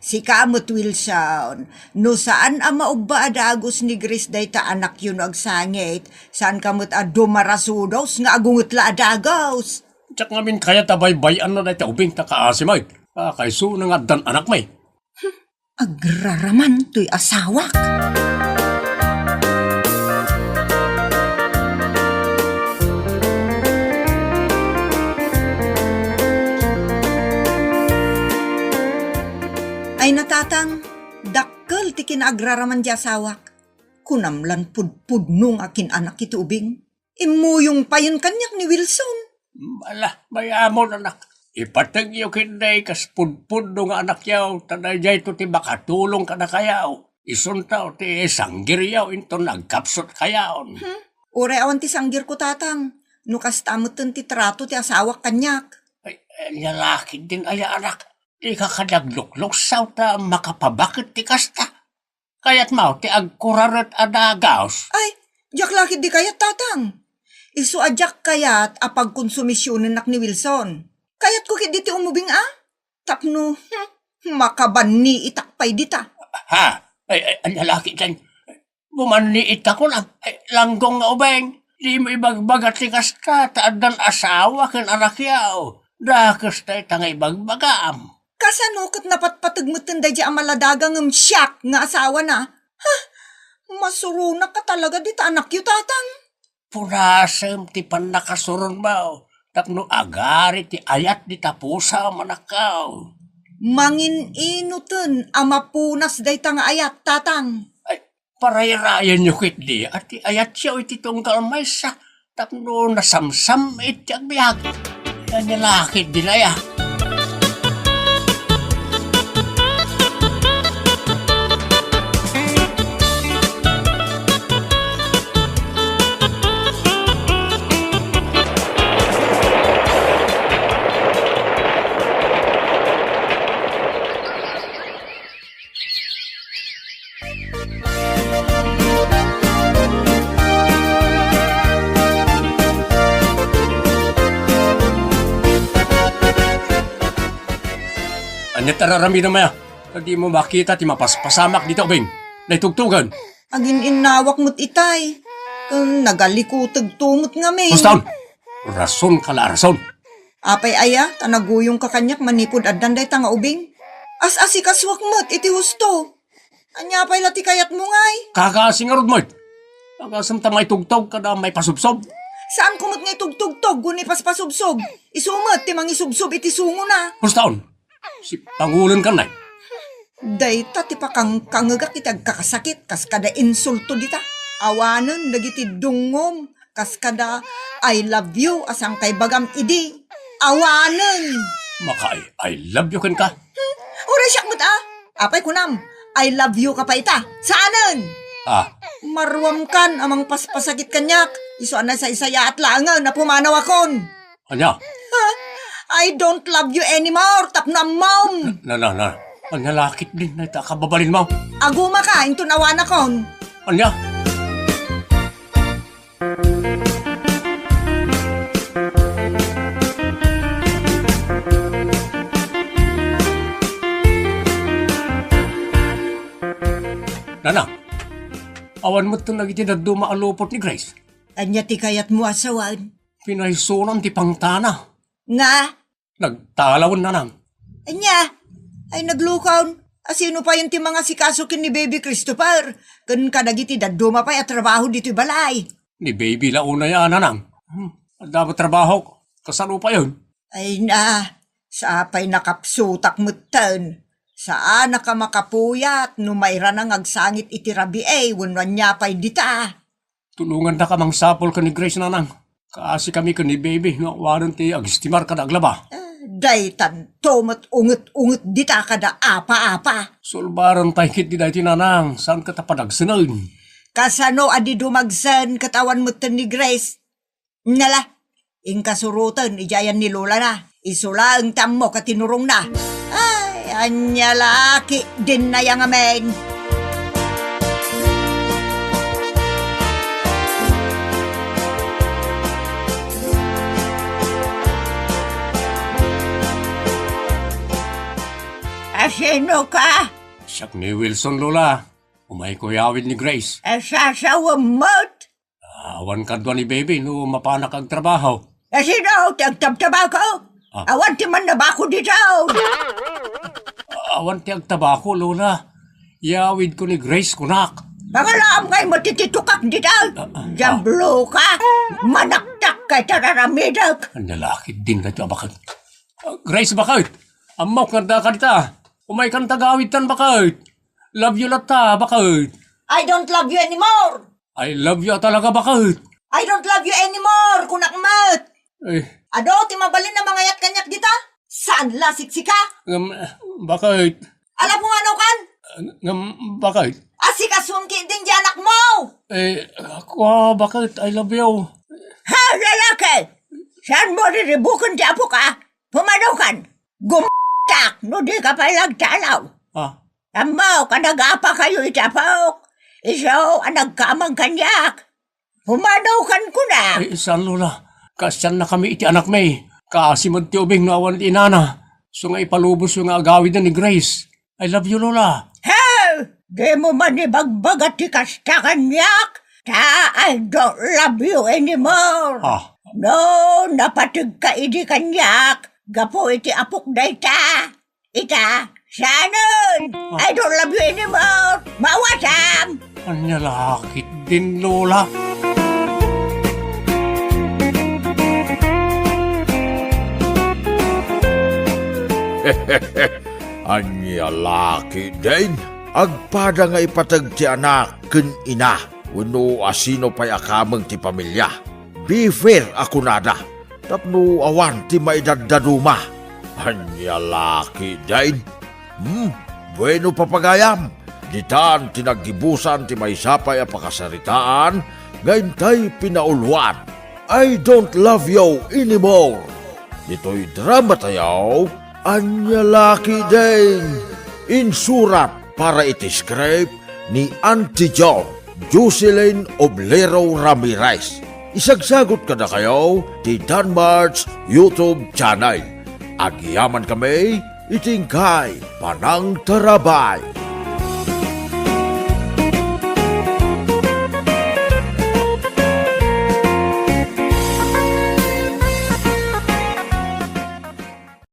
Sika met, Wilson, no saan a maubba a dagus ni Grace dayta anakyo no agsangit, saanka met a dumarasudos nga agunget la a dagus. Diak ngamin kayat a baybay-anna dayta ubing ta kaasi met. Kakaisuna nga addan anakmi. Agraraman toy asawak. Ay, natatang, dakkel ti kinaagraraman ti asawak. Kunam lan pudpudno nga akin-anak iti ubing. Immuyong payen kaniak ni Wilson. Ala, mayamon, anak. Ipatengyo ketdi kas pudpudno nga anakyo, ta daydiayto ti makatulong kadakayo. Isunto ti sanggiryo inton agkapsutkayon. Hmm? Uray awan ti sanggirko, tatang. No kasta metten ti trato ti asawak kaniak. Ay, ania la ketdin aya, anak. Dika kadi aglukluksaw ta makapabaket ti kasta. Kayatmo ti agkuraret a dagus? Ay, diak la ketdi kayat, tatang. Isu a diak kayat a pagkonsumisionennak ni Wilson. Kayatko ketdi ti umubing a. Tapno, hmm, makabanniitak pay dita. Ha? Ay, ay, ania la ketdin? Bumanniitak kunam. Ay, langgong nga ubing. Dimo ibagbaga ti kasta, ta addan asawa ken anakyo. Dakes dayta nga ibagbagam. Kasano ket napatpateg metten daydiay a maladaga ngem siak nga asawana? Ha? Masuronak a talaga dita anakyo, tatang. Punasem ti pannakasuronmo tapno agari ti ayat dita pusam, anakko. Mangin-inoten a mapunas dayta nga ayat, tatang. Ay, parayrayenyo ketdi a ti ayatyo iti tunggal maysa tapno nasamsam-it ti agbiag. Ania la ketdin aya? Ania ti ar-aramidem aya? Ta dimo makita ti mapaspasamak dita ubing. Naitugtogen. Agin-innawak met itay. Ken nagalikuteg to met ngamin. Pustaon! Rasonka la a rason. Apay aya, ta naguyongka kaniak manipud addan dayta nga ubing? As-asikasuak met iti husto. Ania pay la ti kayatmo ngay? Kakaasi ngarud met. Agasem ta maitugtog kada maipasubsob. Saanko met nga itugtugtog wenno ipaspasubsob. Isu met ti mangisubsob iti sungona. Pustaon. Si pangulen kan nay. Dayta ti pakangkangegak iti agkakasakit kas kada insulto dita. Awanen dagiti dungngom kas kada "I love you" a saan ka ibagam idi. Awanen! Maka-I, I love you kenka? Uray siak met a. Apay kunam, "I love you" ka pay ita. Saanen! Ah. Maruamkan a mangpaspasakit kaniak. Isu a naisaysayaat laengen a pumanawakon. Ania? Ha? "I don't love you anymore," tapno ammom. Na, na, na. Ania la ketdin dayta a kababalinmo? Agumaka, inton awanakon. Ania? Nanang, awan metten dagiti dadduma a lupot ni Grace? Ania ti kayatmo a sawen? Pinaysunan ti pangtana. Nga? Nagtalawen, nanang. Ania? Ay, naglukon. A sino payen ti mangasikaso ken ni Baby Christopher? Ken kadagiti dadduma pay a trabaho ditoy balay? Ni Baby la unay a, nanang. Hmm, adda met trabahok. Kasano payen? Ay na, sapay nakapsutak metten. Saanak a makapuyat no mairana nga agsangit iti rabii wenno ania pay dita. Tulongandaka mangsapul ken ni Grace, nanang. Kaasi kami ken ni Baby no awanen ti agistimar kada aglaba. Eh, daytanto met unget-unget dita kada apa-apa. Sulbaren tay ketdi daytoy, nanang, saan ket a padagsenen. Kasano a di dumagsen ket awan metten ni Grace? Nala, inkasuroten idiayan ni Lola na. Isu laeng ti ammok a tinurongna. Ay, ania la ketdin aya ngamin. A sino ka? Siak ni Wilson, Lola. Umayko iyawid ni Grace. A sasawem met? Awan kadua ni Baby no mapanak agtrabaho. A sino ti agtabtabako? Ah. Awan ti mannabako dita. Awan ti agtabako, Lola. Iyawidko ni Grace kunak. Pangalaam ngay met iti tukak dita. Ah, ah, ah. Diablo ka. Manaktak ka iti raramidek. Ania la ketdin daytoy a baket. Ah, Grace, baket. Ammok nga addaka dita. Umaykan ta agawidtan, baket. Love you latta, baket. I don't love you anymore. I love you talaga, baket. I don't love you anymore, kunak met. Eh. Adu ti mabalin a mangayat kaniak dita? Saan la siksika? Ngem, baket. Ala, pumanaw kan? Ngem, baket. Asikasom ketdin diay anakmo. Eh, kua, baket, I love you. Ha, lalaki! Saanmo riribuken ti apoka? Pumanaw kan? Gumtak no di ka pay agtalaw. Ah. Ammok a nagapakayo iti apok. Isu a nagkamang kaniak. Pumanaw kan kunak. Ay, saan, Lola. Kaasiannakami iti anakmi. Kaasi met ti ubing no awan ti inana. Isu nga ipalubosyo nga agawiden ni Grace. I love you, Lola. He! Dimo man ibagbaga ti kasta kaniak, ta I don't love you anymore. Ah. No, napategka idi kaniak, gapu iti apok dayta. Ita, saanen! Ah. I don't love you anymore! Mawasam! Ania la ketdin, Lola? Ania la ketdin? Agpada nga ipateg ti anak ken ina wenno a sino pay a kameng ti pamilia. Be fair a kunada. Tapno awan ti maidaddaduma. Ania la ketdin? Hmm, bueno, papagayam, ditan ti naggibusan ti maysa pay a pakasaritaan nga intay pinauloan. I don't love you anymore. Ditoy drama tayo, Ania la ketdin? Insurat para iti script ni Auntie Jo, Jocelyn Oblero Ramirez. Isagsagut kadakayo ti Danmart's YouTube channel. Agyaman kami iti inkay panangtarabay.